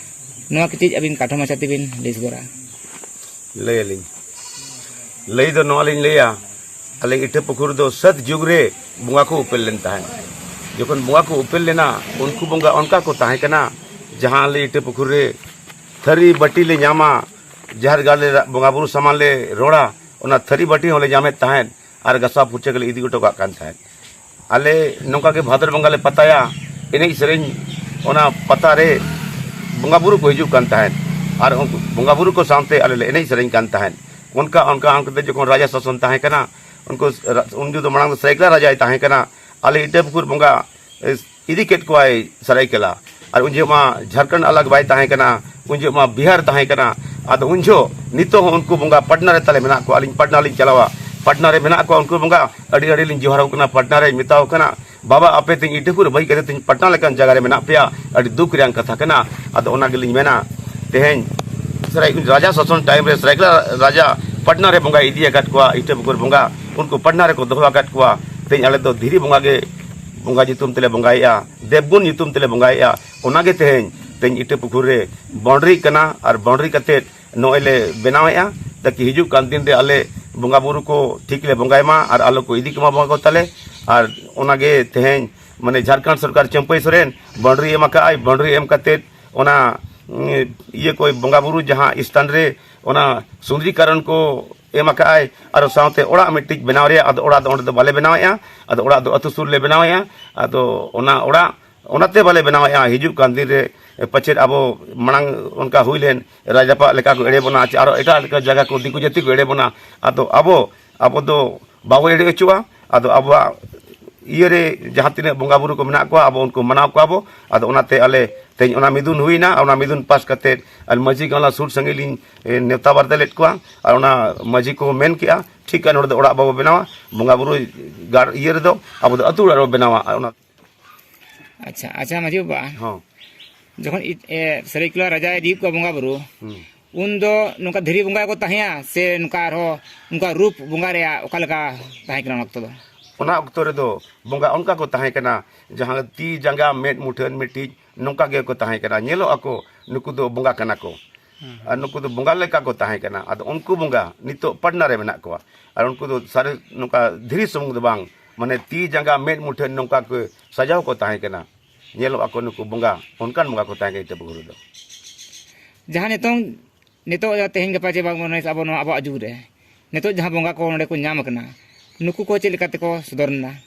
ᱱᱚᱣᱟ ᱠᱟᱹᱴᱤᱡ ᱟᱹᱵᱤᱱ ᱠᱟᱴᱷᱚ ᱢᱟᱪᱷᱟ ᱛᱮᱵᱤᱱ ᱞᱟᱹᱭ ᱥᱚᱫᱚᱨᱟ᱾ ᱞᱟᱹᱭ ᱟᱹᱞᱤᱧ᱾ ᱞᱟᱹᱭ ᱫᱚ ᱱᱚᱣᱟ ᱞᱤᱧ ᱞᱟᱹᱭᱟ, ᱟᱞᱮ ᱤᱴᱟᱹ ᱯᱩᱠᱷᱩᱨ ᱫᱚ ᱥᱟᱹᱛ ᱡᱩᱜᱽ ᱨᱮ ᱵᱚᱸᱜᱟ ᱠᱚ ᱩᱯᱮᱞ ᱞᱮᱱ ᱛᱟᱦᱮᱸᱫ᱾ ᱡᱚᱠᱷᱚᱱ ᱵᱚᱸᱜᱟ ᱠᱚ ᱩᱯᱮᱞ ᱞᱮᱱᱟ, ᱩᱱᱠᱩ ᱵᱚᱸᱜᱟ ᱚᱱᱠᱟ ᱠᱚ ᱛᱟᱦᱮᱸ ᱠᱟᱱᱟ, ᱡᱟᱦᱟᱸ ᱟᱞᱮ ᱤᱴᱟᱹ ᱯᱩᱠᱷᱩᱨ ᱨᱮ ᱛᱷᱟᱹᱨᱤ ᱵᱟᱹᱴᱤ ᱞᱮ ᱧᱟᱢᱟ, ᱡᱟᱦᱮᱨ ᱜᱟᱲ ᱞᱮ ᱵᱚᱸᱜᱟ ᱵᱩᱨᱩ ᱥᱟᱢᱟᱱ ᱞᱮ ᱨᱚᱲᱟ, ᱚᱱᱟ ᱛᱷᱟᱹᱨᱤ ᱵᱟᱹᱴᱤ ᱦᱚᱸᱞᱮ ᱧᱟᱢᱮᱫ ᱛᱟᱦᱮᱸᱫ ᱟᱨ ᱜᱟᱥᱟᱣ ᱯᱷᱩᱨᱪᱟᱹ ᱠᱟᱛᱮ ᱞᱮ ᱤᱫᱤ ᱦᱚᱴᱚ ᱠᱟᱜ ᱠᱟᱱ ᱛᱟᱦᱮᱸᱫ᱾ ᱟᱞᱮ ᱱᱚᱝᱠᱟ ᱜᱮ ᱵᱷᱟᱫᱚᱨ ᱵᱚᱸᱜᱟ ᱞᱮ ᱯᱟᱛᱟᱭᱟ, ᱮᱱᱮᱡ ᱥᱮᱨᱮᱧ, ᱚᱱᱟ ᱯᱟᱛᱟ ᱨᱮ ᱵᱚᱸᱜᱟ ᱵᱩᱨᱩ ᱠᱚ ᱦᱤᱡᱩᱜ ᱠᱟᱱ ᱛᱟᱦᱮᱸᱫ ᱟᱨ ᱩᱱᱠᱩ ᱵᱚᱸᱜᱟ ᱵᱩᱨᱩ ᱠᱚ ᱥᱟᱶᱛᱮ ᱟᱞᱮ ᱞᱮ ᱮᱱᱮᱡ ᱥᱮᱨᱮᱧ ᱠᱟᱱ ᱛᱟᱦᱮᱸᱫ᱾ ᱚᱱᱠᱟ ᱚᱱᱠᱟ ᱚᱱᱠᱟᱛᱮ ᱡᱚᱠᱷᱚᱱ ᱨᱟᱡᱟ ᱥᱟᱥᱚᱱ ᱛᱟᱦᱮᱸ ᱠᱟᱱᱟ, ᱩᱱᱠᱩ ᱩᱱ ᱡᱚᱠᱷᱚᱱ ᱫᱚ ᱢᱟᱲᱟᱝ ᱫᱚ ᱥᱟᱹᱨᱟᱹᱭᱠᱮᱞᱟ ᱨᱟᱡᱟᱭ ᱛᱟᱦᱮᱸ ᱠᱟᱱᱟ, ᱟᱞᱮ ᱤᱴᱟᱹ ᱯᱩᱠᱷᱩᱨ ᱵᱚᱸᱜᱟ ᱤᱫᱤ ᱠᱮᱫ ᱠᱚᱣᱟᱭ ᱥᱟᱹᱨᱟᱹᱭᱠᱮᱞᱟ᱾ ᱟᱨ ᱩᱱ ᱡᱚᱦᱚᱜ ᱢᱟ ᱡᱷᱟᱲᱠᱷᱚᱸᱰ ᱟᱞᱟᱜᱽ ᱵᱟᱭ ᱛᱟᱦᱮᱸ ᱠᱟᱱᱟ, ᱩᱱ ᱡᱚᱦᱚᱜ ᱢᱟ ᱵᱤᱦᱟᱨ ᱛᱟᱦᱮᱸ ᱠᱟᱱᱟ᱾ ᱟᱫᱚ ᱩᱱ ᱡᱚᱦᱚᱜ, ᱱᱤᱛᱚᱜ ᱦᱚᱸ ᱩᱱᱠᱩ ᱵᱚᱸᱜᱟ ᱯᱟᱴᱱᱟ ᱨᱮ ᱛᱟᱞᱮ ᱢᱮᱱᱟᱜ ᱠᱚᱣᱟ᱾ ᱟᱹᱞᱤᱧ ᱯᱟᱴᱱᱟ ᱞᱤᱧ ᱪᱟᱞᱟᱣᱟ, ᱯᱟᱴᱱᱟ ᱨᱮ ᱢᱮᱱᱟᱜ ᱠᱚᱣᱟ ᱩᱱᱠᱩ ᱵᱚᱸᱜᱟ᱾ ᱟᱹᱰᱤ ᱟᱹᱰᱤ ᱞᱤᱧ ᱡᱚᱦᱟᱨ ᱟᱠᱚ ᱠᱟᱱᱟ, ᱯᱟᱴᱱᱟ ᱨᱮᱧ ᱢᱮᱛᱟ ᱠᱚ ᱠᱟᱱᱟ, ᱵᱟᱵᱟ, ᱟᱯᱮ ᱛᱮᱧ ᱤᱴᱟᱹ ᱯᱩᱠᱷᱩᱨ ᱵᱟᱹᱜᱤ ᱠᱟᱛᱮ ᱛᱮᱧ ᱯᱟᱴᱱᱟ ᱞᱮᱠᱟᱱ ᱡᱟᱭᱜᱟ ᱨᱮ ᱢᱮᱱᱟᱜ ᱯᱮᱭᱟ, ᱟᱹᱰᱤ ᱫᱩᱠ ᱨᱮᱭᱟᱜ ᱠᱟᱛᱷᱟ ᱠᱟᱱᱟ᱾ ᱟᱫᱚ ᱚᱱᱟ ᱜᱮᱞᱤᱧ ᱢᱮᱱᱟ, ᱛᱮᱦᱮᱧ ᱥᱟᱹᱨᱟᱹᱭ-, ᱨᱟᱡᱟ ᱥᱟᱥᱚᱱ ᱴᱟᱭᱤᱢ ᱨᱮ ᱥᱟᱹᱨᱟᱹᱭᱠᱮᱞᱟ ᱨᱟᱡᱟ ᱯᱟᱴᱱᱟ ᱨᱮ ᱵᱚᱸᱜᱟᱭ ᱤᱫᱤ ᱟᱠᱟᱫ ᱠᱚᱣᱟ, ᱤᱴᱟᱹ ᱯᱩᱠᱷᱩᱨ ᱵᱚᱸᱜᱟ, ᱩᱱᱠᱩ ᱯᱟᱴᱱᱟ ᱨᱮᱠᱚ ᱫᱚᱦᱚ ᱟᱠᱟᱫ ᱠᱚᱣᱟ᱾ ᱛᱮᱦᱮᱧ ᱟᱞᱮ ᱫᱚ ᱫᱷᱤᱨᱤ ᱵᱚᱸᱜᱟ ᱜᱮ ᱵᱚᱸᱜᱟ ᱧᱩᱛᱩᱢ ᱛᱮᱞᱮ ᱵᱚᱸᱜᱟᱭᱮᱫᱼᱟ, ᱫᱮᱵᱜᱩᱱ ᱧᱩᱛᱩᱢ ᱛᱮᱞᱮ ᱵᱚᱸᱜᱟᱭᱮᱫᱼᱟ᱾ ᱚᱱᱟᱜᱮ ᱛᱮᱦᱮᱧ, ᱛᱮᱦᱮᱧ ᱤᱴᱟᱹ ᱯᱩᱠᱷᱩᱨ ᱨᱮ ᱵᱟᱣᱩᱱᱰᱟᱨᱤ ᱠᱟᱱᱟ ᱟᱨ ᱵᱟᱣᱩᱱᱰᱟᱨᱤ ᱠᱟᱛᱮᱫ ᱱᱚᱜᱼᱚᱭ ᱞᱮ ᱵᱮᱱᱟᱣᱮᱫᱼᱟ, ᱛᱟᱠᱤ ᱦᱤᱡᱩᱜ ᱠᱟᱱ ᱫᱤᱱ ᱨᱮ ᱟᱞᱮ ᱵᱚᱸᱜᱟ ᱵᱩᱨᱩ ᱠᱚ ᱴᱷᱤᱠ ᱞᱮ ᱵᱚᱸᱜᱟᱭ ᱢᱟ ᱟᱨ ᱟᱞᱚ ᱠᱚ ᱤᱫᱤ ᱠᱚᱢᱟ ᱵᱚᱸᱜᱟ ᱠᱚ ᱛᱟᱞᱮ᱾ ᱟᱨ ᱚᱱᱟᱜᱮ ᱛᱮᱦᱮᱧ ᱢᱟᱱᱮ ᱡᱷᱟᱲᱠᱷᱚᱸᱰ ᱥᱚᱨᱠᱟᱨ ᱪᱟᱹᱢᱯᱟᱹᱭ ᱥᱚᱨᱮᱱ ᱵᱟᱣᱩᱱᱰᱟᱨᱤ ᱮᱢ ᱟᱠᱟᱫ ᱟᱭ, ᱵᱟᱣᱩᱱᱰᱟᱨᱤ ᱮᱢ ᱠᱟᱛᱮᱫ ᱚᱱᱟ, ᱩᱸ, ᱤᱭᱟᱹ ᱠᱚ ᱵᱚᱸᱜᱟ ᱵᱩᱨᱩ ᱡᱟᱦᱟᱸ ᱥᱛᱷᱟᱱ ᱨᱮ ᱚᱱᱟ ᱥᱩᱱᱫᱨᱤᱠᱟᱨᱚᱱ ᱠᱚ ᱮᱢ ᱟᱠᱟᱫ ᱟᱭ, ᱟᱨ ᱥᱟᱶᱛᱮ ᱚᱲᱟᱜ ᱢᱤᱫᱴᱤᱡ ᱵᱮᱱᱟᱣ ᱨᱮᱭᱟᱜ, ᱟᱫᱚ ᱚᱲᱟᱜ ᱫᱚ ᱚᱸᱰᱮ ᱫᱚ ᱵᱟᱞᱮ ᱵᱮᱱᱟᱣᱮᱫᱼᱟ, ᱟᱫᱚ ᱚᱲᱟᱜ ᱫᱚ ᱟᱹᱛᱩ ᱥᱩᱨ ᱞᱮ ᱵᱮᱱᱟᱣᱮᱫᱼᱟ᱾ ᱟᱫᱚ ᱚᱱᱟ ᱚᱲᱟᱜ ᱚᱱᱟᱛᱮ ᱵᱟᱞᱮ ᱵᱮᱱᱟᱣᱮᱫᱼᱟ, ᱦᱤᱡᱩᱜ ᱠᱟᱱ ᱫᱤᱱ ᱨᱮ ᱯᱟᱪᱮᱫ ᱟᱵᱚ ᱢᱟᱲᱟᱝ ᱚᱱᱠᱟ ᱦᱩᱭ ᱞᱮᱱ, ᱨᱟᱡᱽ ᱨᱟᱯᱟᱜ ᱞᱮᱠᱟ ᱠᱚ ᱮᱲᱮ ᱵᱚᱱᱟ, ᱪᱮ ᱟᱨᱚ ᱮᱴᱟᱜ ᱞᱮᱠᱟ ᱡᱟᱭᱜᱟ ᱠᱚ ᱫᱤᱠᱩ ᱡᱟᱹᱛᱤ ᱠᱚ ᱮᱲᱮ ᱵᱚᱱᱟ᱾ ᱟᱫᱚ ᱟᱵᱚ, ᱟᱵᱚ ᱫᱚ ᱵᱟᱵᱚ ᱮᱲᱮ ᱦᱚᱪᱚᱜᱼᱟ᱾ ᱟᱫᱚ ᱟᱵᱚᱣᱟᱜ ᱤᱭᱟᱹᱨᱮ ᱡᱟᱦᱟᱸ ᱛᱤᱱᱟᱹᱜ ᱵᱚᱸᱜᱟ ᱵᱩᱨᱩ ᱠᱚ ᱢᱮᱱᱟᱜ ᱠᱚᱣᱟ, ᱟᱵᱚ ᱩᱱᱠᱩ ᱢᱟᱱᱟᱣ ᱠᱚᱣᱟ ᱵᱚ᱾ ᱟᱫᱚ ᱚᱱᱟᱛᱮ ᱟᱞᱮ ᱛᱮᱦᱮᱧ ᱚᱱᱟ ᱢᱤᱫᱩᱱ ᱦᱩᱭᱱᱟ, ᱚᱱᱟ ᱢᱤᱫᱩᱱ ᱯᱟᱥ ᱠᱟᱛᱮᱫ ᱟᱨ ᱢᱟᱹᱡᱷᱤ ᱜᱟᱶᱞᱟ ᱥᱩᱨ ᱥᱟᱺᱜᱤᱧ ᱞᱤᱧ, ᱮ, ᱱᱮᱣᱛᱟ ᱵᱟᱨᱛᱮ ᱞᱮᱫ ᱠᱚᱣᱟ᱾ ᱟᱨ ᱚᱱᱟ ᱢᱟᱹᱡᱷᱤ ᱠᱚ ᱢᱮᱱ ᱠᱮᱜᱼᱟ, ᱴᱷᱤᱠ ᱜᱮᱭᱟ, ᱱᱚᱰᱮ ᱫᱚ ᱚᱲᱟᱜ ᱵᱟᱵᱚ ᱵᱮᱱᱟᱣᱟ, ᱵᱚᱸᱜᱟ ᱵᱩᱨᱩ ᱜᱟᱲ ᱤᱭᱟᱹ ᱨᱮᱫᱚ ᱟᱵᱚ ᱫᱚ ᱟᱹᱛᱩ ᱚᱲᱟᱜ ᱨᱮᱵᱚ ᱵᱮᱱᱟᱣᱟ᱾ ᱟᱨ ᱚᱱᱟ ᱟᱪᱪᱷᱟ, ᱟᱪᱪᱷᱟ ᱢᱟᱹᱡᱷᱤ ᱵᱟᱵᱟ, ᱦᱚᱸ᱾ ᱡᱚᱠᱷᱚᱱ ᱤ- ᱮ, ᱥᱟᱹᱨᱟᱹᱭᱠᱮᱞᱟ ᱨᱟᱡᱟᱭ ᱤᱫᱤᱭᱮᱫ ᱠᱚᱣᱟ ᱵᱚᱸᱜᱟ ᱵᱩᱨᱩ, ᱦᱩᱸ᱾ ᱩᱱ ᱫᱚ ᱱᱚᱝᱠᱟ ᱫᱷᱤᱨᱤ ᱵᱚᱸᱜᱟ ᱠᱚ ᱛᱟᱦᱮᱸᱭᱟ ᱥᱮ ᱱᱚᱝᱠᱟ ᱟᱨᱦᱚᱸ ᱱᱚᱝᱠᱟ ᱨᱩᱯ ᱵᱚᱸᱜᱟ ᱨᱮᱭᱟᱜ ᱚᱠᱟ ᱞᱮᱠᱟ ᱛᱟᱦᱮᱸ ᱠᱟᱱᱟ ᱚᱱᱟ ᱚᱠᱛᱚ ᱫᱚ? ᱚᱱᱟ ᱚᱠᱛᱚ ᱨᱮᱫᱚ ᱵᱚᱸᱜᱟ ᱚᱱᱠᱟ ᱠᱚ ᱛᱟᱦᱮᱸ ᱠᱟᱱᱟ, ᱡᱟᱦᱟᱸ ᱛᱤ ᱡᱟᱸᱜᱟ ᱢᱮᱫ ᱢᱩᱴᱷᱟᱹᱱ ᱢᱤᱫᱴᱤᱡ ᱱᱚᱝᱠᱟ ᱜᱮᱠᱚ ᱛᱟᱦᱮᱸ ᱠᱟᱱᱟ, ᱧᱮᱞᱚᱜ ᱟᱠᱚ ᱱᱩᱠᱩ ᱫᱚ ᱵᱚᱸᱜᱟ ᱠᱟᱱᱟ ᱠᱚ᱾ ᱟᱨ ᱱᱩᱠᱩ ᱫᱚ ᱵᱚᱸᱜᱟ ᱞᱮᱠᱟ ᱠᱚ ᱛᱟᱦᱮᱸ ᱠᱟᱱᱟ᱾ ᱟᱫᱚ ᱩᱱᱠᱩ ᱵᱚᱸᱜᱟ ᱱᱤᱛᱚᱜ ᱯᱟᱴᱱᱟ ᱨᱮ ᱢᱮᱱᱟᱜ ᱠᱚᱣᱟ᱾ ᱟᱨ ᱩᱱᱠᱩ ᱫᱚ ᱥᱟᱹᱨᱤ ᱱᱚᱝᱠᱟ ᱫᱷᱤᱨᱤ ᱥᱩᱢᱩᱝ ᱫᱚ ᱵᱟᱝ, ᱢᱟᱱᱮ ᱛᱤ ᱡᱟᱸᱜᱟ ᱢᱮᱫ ᱢᱩᱴᱷᱟᱹᱱ ᱱᱚᱝᱠᱟ ᱠᱚ ᱥᱟᱡᱟᱣ ᱠᱚ ᱛᱟᱦᱮᱸ ᱠᱟᱱᱟ᱾ ᱧᱮᱞᱚᱜ ᱟᱠᱚ ᱱᱩᱠᱩ ᱵᱚᱸᱜᱟ, ᱚᱱᱠᱟᱱ ᱵᱚᱸᱜᱟ ᱠᱚ ᱛᱟᱦᱮᱸ ᱠᱟᱱᱟ ᱤᱴᱟᱹ ᱯᱩᱠᱷᱩᱨ ᱨᱮᱫᱚ᱾ ᱡᱟᱦᱟᱸ ᱱᱤᱛᱚᱝ, ᱱᱤᱛᱚᱜ ᱛᱮᱦᱮᱧ ᱜᱟᱯᱟ ᱪᱮ ᱵᱟᱝ ᱟᱵᱚ ᱱᱚᱣᱟ ᱟᱵᱚᱣᱟᱜ ᱡᱩᱜᱽ ᱨᱮ ᱱᱤᱛᱚᱜ ᱡᱟᱦᱟᱸ ᱵᱚᱸᱜᱟ ᱠᱚ ᱱᱚᱰᱮ ᱠᱚ ᱧᱟᱢ ᱟᱠᱟᱱᱟ, ᱱᱩᱠᱩ ᱠᱚ ᱪᱮᱫ ᱞᱮᱠᱟ ᱛᱮᱠᱚ ᱥᱚᱫᱚᱨ ᱞᱮᱱᱟ?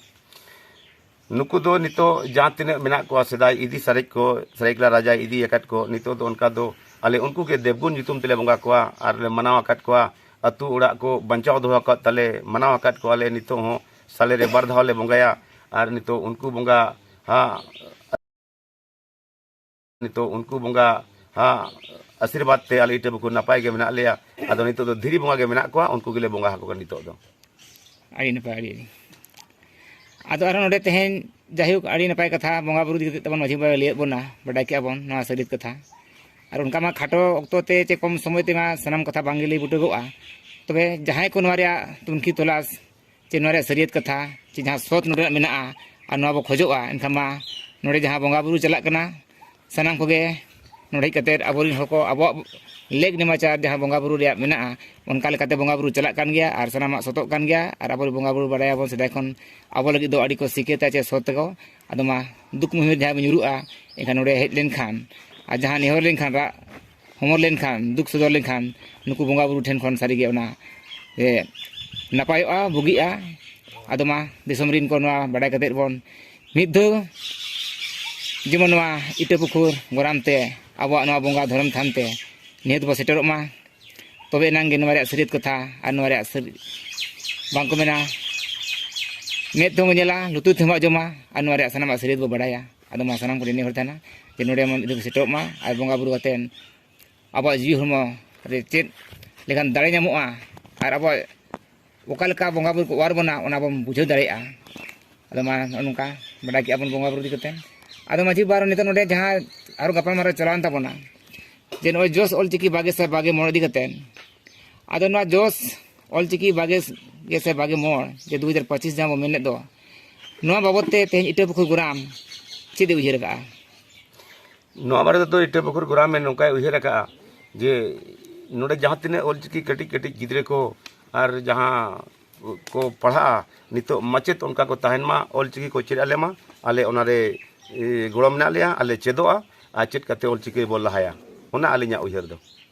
ᱱᱩᱠᱩ ᱫᱚ ᱱᱤᱛᱚᱜ ᱡᱟᱦᱟᱸ ᱛᱤᱱᱟᱹᱜ ᱢᱮᱱᱟᱜ ᱠᱚᱣᱟ, ᱥᱮᱫᱟᱭ ᱤᱫᱤ ᱥᱟᱨᱮᱡ ᱠᱚ, ᱥᱟᱹᱨᱟᱹᱭᱠᱮᱞᱟ ᱨᱟᱡᱟᱭ ᱤᱫᱤ ᱟᱠᱟᱫ ᱠᱚ, ᱱᱤᱛᱚᱜ ᱫᱚ ᱚᱱᱠᱟ ᱫᱚ ᱟᱞᱮ ᱩᱱᱠᱩ ᱜᱮ ᱫᱮᱵᱽᱜᱩᱱ ᱧᱩᱛᱩᱢ ᱛᱮᱞᱮ ᱵᱚᱸᱜᱟ ᱠᱚᱣᱟ ᱟᱨ ᱞᱮ ᱢᱟᱱᱟᱣ ᱟᱠᱟᱫ ᱠᱚᱣᱟ᱾ ᱟᱹᱛᱩ ᱚᱲᱟᱜ ᱠᱚ ᱵᱟᱧᱪᱟᱣ ᱫᱚᱦᱚ ᱟᱠᱟᱫ ᱛᱟᱞᱮ, ᱢᱟᱱᱟᱣ ᱟᱠᱟᱫ ᱠᱚᱣᱟᱞᱮ᱾ ᱱᱤᱛᱚᱜ ᱦᱚᱸ ᱥᱟᱞᱮ ᱨᱮ ᱵᱟᱨ ᱫᱷᱟᱣ ᱞᱮ ᱵᱚᱸᱜᱟᱭᱟ᱾ ᱟᱨ ᱱᱤᱛᱚᱜ ᱩᱱᱠᱩ ᱵᱚᱸᱜᱟ ᱦᱟᱸᱜ ᱱᱤᱛᱚᱜ ᱩᱱᱠᱩ ᱵᱚᱸᱜᱟ ᱦᱟᱸᱜ ᱟᱥᱤᱨᱵᱟᱫᱽ ᱛᱮ ᱟᱞᱮ ᱤᱴᱟᱹ ᱯᱩᱠᱷᱩᱨ ᱱᱟᱯᱟᱭ ᱜᱮ ᱢᱮᱱᱟᱜ ᱞᱮᱭᱟ᱾ ᱟᱫᱚ ᱱᱤᱛᱚᱜ ᱫᱚ ᱫᱷᱤᱨᱤ ᱵᱚᱸᱜᱟ ᱜᱮ ᱢᱮᱱᱟᱜ ᱠᱚᱣᱟ, ᱩᱱᱠᱩ ᱜᱮᱞᱮ ᱵᱚᱸᱜᱟ ᱟᱠᱚ ᱠᱟᱱᱟ ᱱᱤᱛᱚᱜ ᱫᱚ᱾ ᱟᱹᱰᱤ ᱱᱟᱯᱟᱭ, ᱟᱹᱰᱤ, ᱟᱹᱰᱤ᱾ ᱟᱫᱚ ᱟᱨᱦᱚᱸ ᱱᱚᱰᱮ ᱛᱮᱦᱮᱧ ᱡᱟᱭᱦᱳᱠ ᱟᱹᱰᱤ ᱱᱟᱯᱟᱭ ᱠᱟᱛᱷᱟ ᱵᱚᱸᱜᱟ ᱵᱩᱨᱩ ᱤᱫᱤ ᱠᱟᱛᱮ ᱛᱟᱵᱚᱱ ᱢᱟᱹᱡᱷᱤ ᱵᱟᱵᱟᱭ ᱞᱟᱹᱭᱟᱫ ᱵᱚᱱᱟ, ᱵᱟᱰᱟᱭ ᱠᱮᱜᱼᱟ ᱵᱚᱱ ᱱᱚᱣᱟ ᱥᱟᱹᱨᱤᱭᱟᱹᱛ ᱠᱟᱛᱷᱟ᱾ ᱟᱨ ᱚᱱᱠᱟ ᱢᱟ ᱠᱷᱟᱴᱚ ᱚᱠᱛᱚ ᱛᱮ ᱪᱮ ᱠᱚᱢ ᱥᱚᱢᱚᱭ ᱛᱮᱢᱟ ᱥᱟᱱᱟᱢ ᱠᱟᱛᱷᱟ ᱵᱟᱝᱜᱮ ᱞᱟᱹᱭ ᱵᱩᱴᱟᱹᱜᱚᱜᱼᱟ᱾ ᱛᱚᱵᱮ ᱡᱟᱦᱟᱸᱭ ᱠᱚ ᱱᱚᱣᱟ ᱨᱮᱭᱟᱜ ᱛᱩᱱᱠᱷᱤ ᱛᱚᱞᱟᱥ ᱪᱮ ᱱᱚᱣᱟ ᱨᱮᱭᱟᱜ ᱥᱟᱹᱨᱤᱭᱟᱹᱛ ᱠᱟᱛᱷᱟ ᱪᱮ ᱡᱟᱦᱟᱸ ᱥᱚᱛ ᱱᱚᱰᱮᱱᱟᱜ ᱢᱮᱱᱟᱜᱼᱟ ᱟᱨ ᱱᱚᱣᱟ ᱵᱚ ᱠᱷᱚᱡᱚᱜᱼᱟ, ᱮᱱᱠᱷᱟᱱ ᱢᱟ ᱱᱚᱰᱮ ᱡᱟᱦᱟᱸ ᱵᱚᱸᱜᱟ ᱵᱩᱨᱩ ᱪᱟᱞᱟᱜ ᱠᱟᱱᱟ, ᱥᱟᱱᱟᱢ ᱠᱚᱜᱮ ᱱᱚᱰᱮ ᱦᱮᱡ ᱠᱟᱛᱮᱫ ᱟᱵᱚᱨᱮᱱ ᱦᱚᱲ ᱠᱚ ᱟᱵᱚᱣᱟᱜ ᱞᱮᱠ ᱱᱮᱢᱟᱪᱟᱨ ᱡᱟᱦᱟᱸ ᱵᱚᱸᱜᱟ ᱵᱩᱨᱩ ᱨᱮᱭᱟᱜ ᱢᱮᱱᱟᱜᱼᱟ, ᱚᱱᱠᱟ ᱞᱮᱠᱟᱛᱮ ᱵᱚᱸᱜᱟ ᱵᱩᱨᱩ ᱪᱟᱞᱟᱜ ᱠᱟᱱ ᱜᱮᱭᱟ ᱟᱨ ᱥᱟᱱᱟᱢᱟᱜ ᱥᱚᱛᱚᱜ ᱠᱟᱱ ᱜᱮᱭᱟ᱾ ᱟᱨ ᱟᱵᱚ ᱵᱚᱸᱜᱟ ᱵᱩᱨᱩ ᱵᱟᱰᱟᱭᱟᱵᱚᱱ ᱥᱮᱫᱟᱭ ᱠᱷᱚᱱ ᱟᱵᱚ ᱞᱟᱹᱜᱤᱫ ᱫᱚ ᱟᱹᱰᱤ ᱠᱚ ᱥᱤᱠᱷᱟᱹᱛᱟ ᱪᱮ ᱥᱚᱛ ᱛᱮᱠᱚ᱾ ᱟᱫᱚ ᱢᱟ ᱫᱩᱠ ᱢᱩᱦᱤᱨ ᱡᱟᱦᱟᱸᱭ ᱵᱚᱱ ᱧᱩᱨᱩᱜᱼᱟ, ᱮᱱᱠᱷᱟᱱ ᱱᱚᱰᱮ ᱦᱮᱡ ᱞᱮᱱᱠᱷᱟᱱ ᱟᱨ ᱡᱟᱦᱟᱸ ᱱᱮᱦᱚᱨ ᱞᱮᱱᱠᱷᱟᱱ ᱨᱟᱜ ᱦᱚᱢᱚᱨ ᱞᱮᱱᱠᱷᱟᱱ, ᱫᱩᱠ ᱥᱚᱫᱚᱨ ᱞᱮᱱᱠᱷᱟᱱ, ᱱᱩᱠᱩ ᱵᱚᱸᱜᱟ ᱵᱩᱨᱩ ᱴᱷᱮᱱ ᱠᱷᱚᱱ ᱥᱟᱹᱨᱤᱜᱮ ᱚᱱᱟ ᱡᱮ ᱱᱟᱯᱟᱭᱚᱜᱼᱟ, ᱵᱩᱜᱤᱜᱼᱟ᱾ ᱟᱫᱚ ᱢᱟ ᱫᱤᱥᱚᱢ ᱨᱮᱱ ᱠᱚ ᱱᱚᱣᱟ ᱵᱟᱰᱟᱭ ᱠᱟᱛᱮᱫ ᱵᱚᱱ ᱢᱤᱫ ᱫᱷᱟᱣ ᱡᱮᱢᱚᱱ ᱱᱚᱣᱟ ᱤᱴᱟᱹ ᱯᱩᱠᱷᱩᱨ ᱜᱚᱨᱟᱢ ᱛᱮ ᱟᱵᱚᱣᱟᱜ ᱱᱚᱣᱟ ᱵᱚᱸᱜᱟ ᱫᱷᱚᱨᱚᱢ ᱛᱷᱟᱱ ᱛᱮ ᱱᱤᱦᱟᱹᱛ ᱵᱚ ᱥᱮᱴᱮᱨᱚᱜ ᱢᱟ᱾ ᱛᱚᱵᱮ ᱮᱱᱟᱝ ᱜᱮ ᱱᱚᱣᱟ ᱨᱮᱭᱟᱜ ᱥᱟᱹᱨᱤᱭᱟᱹᱛ ᱠᱟᱛᱷᱟ ᱟᱨ ᱱᱚᱣᱟ ᱨᱮᱭᱟᱜ ᱥᱟᱹᱨᱤ, ᱵᱟᱝ ᱠᱚ ᱢᱮᱱᱟ, ᱢᱮᱫ ᱛᱮᱦᱚᱸ ᱵᱚ ᱧᱮᱞᱟ, ᱞᱩᱛᱩᱨ ᱛᱮᱦᱚᱸ ᱵᱚ ᱟᱸᱡᱚᱢᱟ ᱟᱨ ᱱᱚᱣᱟ ᱨᱮᱭᱟᱜ ᱥᱟᱱᱟᱢᱟᱜ ᱥᱟᱹᱨᱤᱭᱟᱹᱛ ᱵᱚ ᱵᱟᱰᱟᱭᱟ᱾ ᱟᱫᱚ ᱢᱟ ᱥᱟᱱᱟᱢ ᱠᱚ ᱱᱮᱦᱚᱨ ᱛᱟᱦᱮᱱᱟ ᱡᱮ ᱱᱚᱰᱮ ᱢᱟ ᱢᱤᱫ ᱫᱷᱟᱣ ᱥᱮᱴᱮᱨᱚᱜ ᱢᱟ ᱟᱨ ᱵᱚᱸᱜᱟ ᱵᱩᱨᱩ ᱠᱟᱛᱮᱫ ᱟᱵᱚᱣᱟᱜ ᱡᱤᱣᱤ ᱦᱚᱲᱢᱚ ᱨᱮ ᱪᱮᱫ ᱞᱮᱠᱟᱱ ᱫᱟᱲᱮ ᱧᱟᱢᱚᱜᱼᱟ ᱟᱨ ᱟᱵᱚᱣᱟᱜ ᱚᱠᱟ ᱞᱮᱠᱟ ᱵᱚᱸᱜᱟ ᱵᱩᱨᱩ ᱠᱚ ᱚᱣᱟᱨ ᱵᱚᱱᱟ, ᱚᱱᱟ ᱵᱚᱱ ᱵᱩᱡᱷᱟᱹᱣ ᱫᱟᱲᱮᱭᱟᱜᱼᱟ᱾ ᱟᱫᱚ ᱢᱟ ᱱᱚᱜᱼᱚ ᱱᱚᱝᱠᱟ ᱵᱟᱰᱟᱭ ᱠᱮᱜᱼᱟ ᱵᱚᱱ ᱵᱚᱸᱜᱟ ᱵᱩᱨᱩ ᱤᱫᱤ ᱠᱟᱛᱮ᱾ ᱟᱫᱚ ᱢᱟᱹᱡᱷᱤ ᱵᱟᱵᱟ, ᱱᱤᱛᱚᱜ ᱱᱚᱰᱮ ᱡᱟᱦᱟᱸ ᱟᱨᱚ ᱜᱟᱯᱟᱞᱢᱟᱨᱟᱣ ᱪᱟᱞᱟᱣᱮᱱ ᱛᱟᱵᱚᱱᱟ, ᱡᱮ ᱱᱚᱜᱼᱚᱭ ᱡᱚᱥ ᱚᱞᱪᱤᱠᱤ ᱵᱟᱜᱮ ᱥᱮ ᱵᱟᱜᱮ ᱢᱚᱬᱮ ᱤᱫᱤ ᱠᱟᱛᱮ, ᱟᱫᱚ ᱱᱚᱣᱟ ᱡᱚᱥ ᱚᱞᱪᱤᱠᱤ ᱵᱟᱜᱮ ᱜᱮ ᱥᱮ ᱵᱟᱜᱮ ᱢᱚᱬ ᱡᱮ ᱫᱩ ᱦᱟᱡᱟᱨ ᱯᱚᱸᱪᱤᱥ ᱡᱟᱦᱟᱸ ᱵᱚ ᱢᱮᱱ ᱞᱮᱫ ᱫᱚ, ᱱᱚᱣᱟ ᱵᱟᱵᱚᱛ ᱛᱮ ᱛᱮᱦᱮᱧ ᱤᱴᱟᱹ ᱯᱩᱠᱷᱩᱨ ᱜᱚᱨᱟᱢ ᱪᱮᱫ ᱮ ᱩᱭᱦᱟᱹᱨ ᱟᱠᱟᱫᱼᱟ? ᱱᱚᱣᱟ ᱵᱟᱨᱮ ᱛᱮᱫᱚ ᱤᱴᱟᱹ ᱯᱩᱠᱷᱩᱨ ᱜᱚᱨᱟᱢ ᱱᱚᱝᱠᱟᱭ ᱩᱭᱦᱟᱹᱨ ᱟᱠᱟᱫᱼᱟ ᱡᱮ ᱱᱚᱰᱮ ᱡᱟᱦᱟᱸ ᱛᱤᱱᱟᱹᱜ ᱚᱞᱪᱤᱠᱤ ᱠᱟᱹᱴᱤᱡ ᱠᱟᱹᱴᱤᱡ ᱜᱤᱫᱽᱨᱟᱹ ᱠᱚ ᱟᱨ ᱡᱟᱦᱟᱸ ᱠᱚ ᱯᱟᱲᱦᱟᱜᱼᱟ, ᱱᱤᱛᱚᱜ ᱢᱟᱪᱮᱫ ᱚᱱᱠᱟ ᱠᱚ ᱛᱟᱦᱮᱱ ᱢᱟ, ᱚᱞᱪᱤᱠᱤ ᱠᱚ ᱪᱮᱫ ᱟᱞᱮ ᱢᱟ, ᱟᱞᱮ ᱚᱱᱟᱨᱮ, ᱮ, ᱜᱚᱲᱚ ᱢᱮᱱᱟᱜ ᱞᱮᱭᱟ, ᱟᱞᱮ ᱪᱮᱫᱚᱜᱼᱟ ᱟᱨ ᱪᱮᱫ ᱠᱟᱛᱮ ᱚᱞᱪᱤᱠᱤ ᱵᱚ ᱞᱟᱦᱟᱭᱟ, ᱚᱱᱟ ᱟᱹᱞᱤᱧᱟᱜ ᱩᱭᱦᱟᱹᱨ ᱫᱚ᱾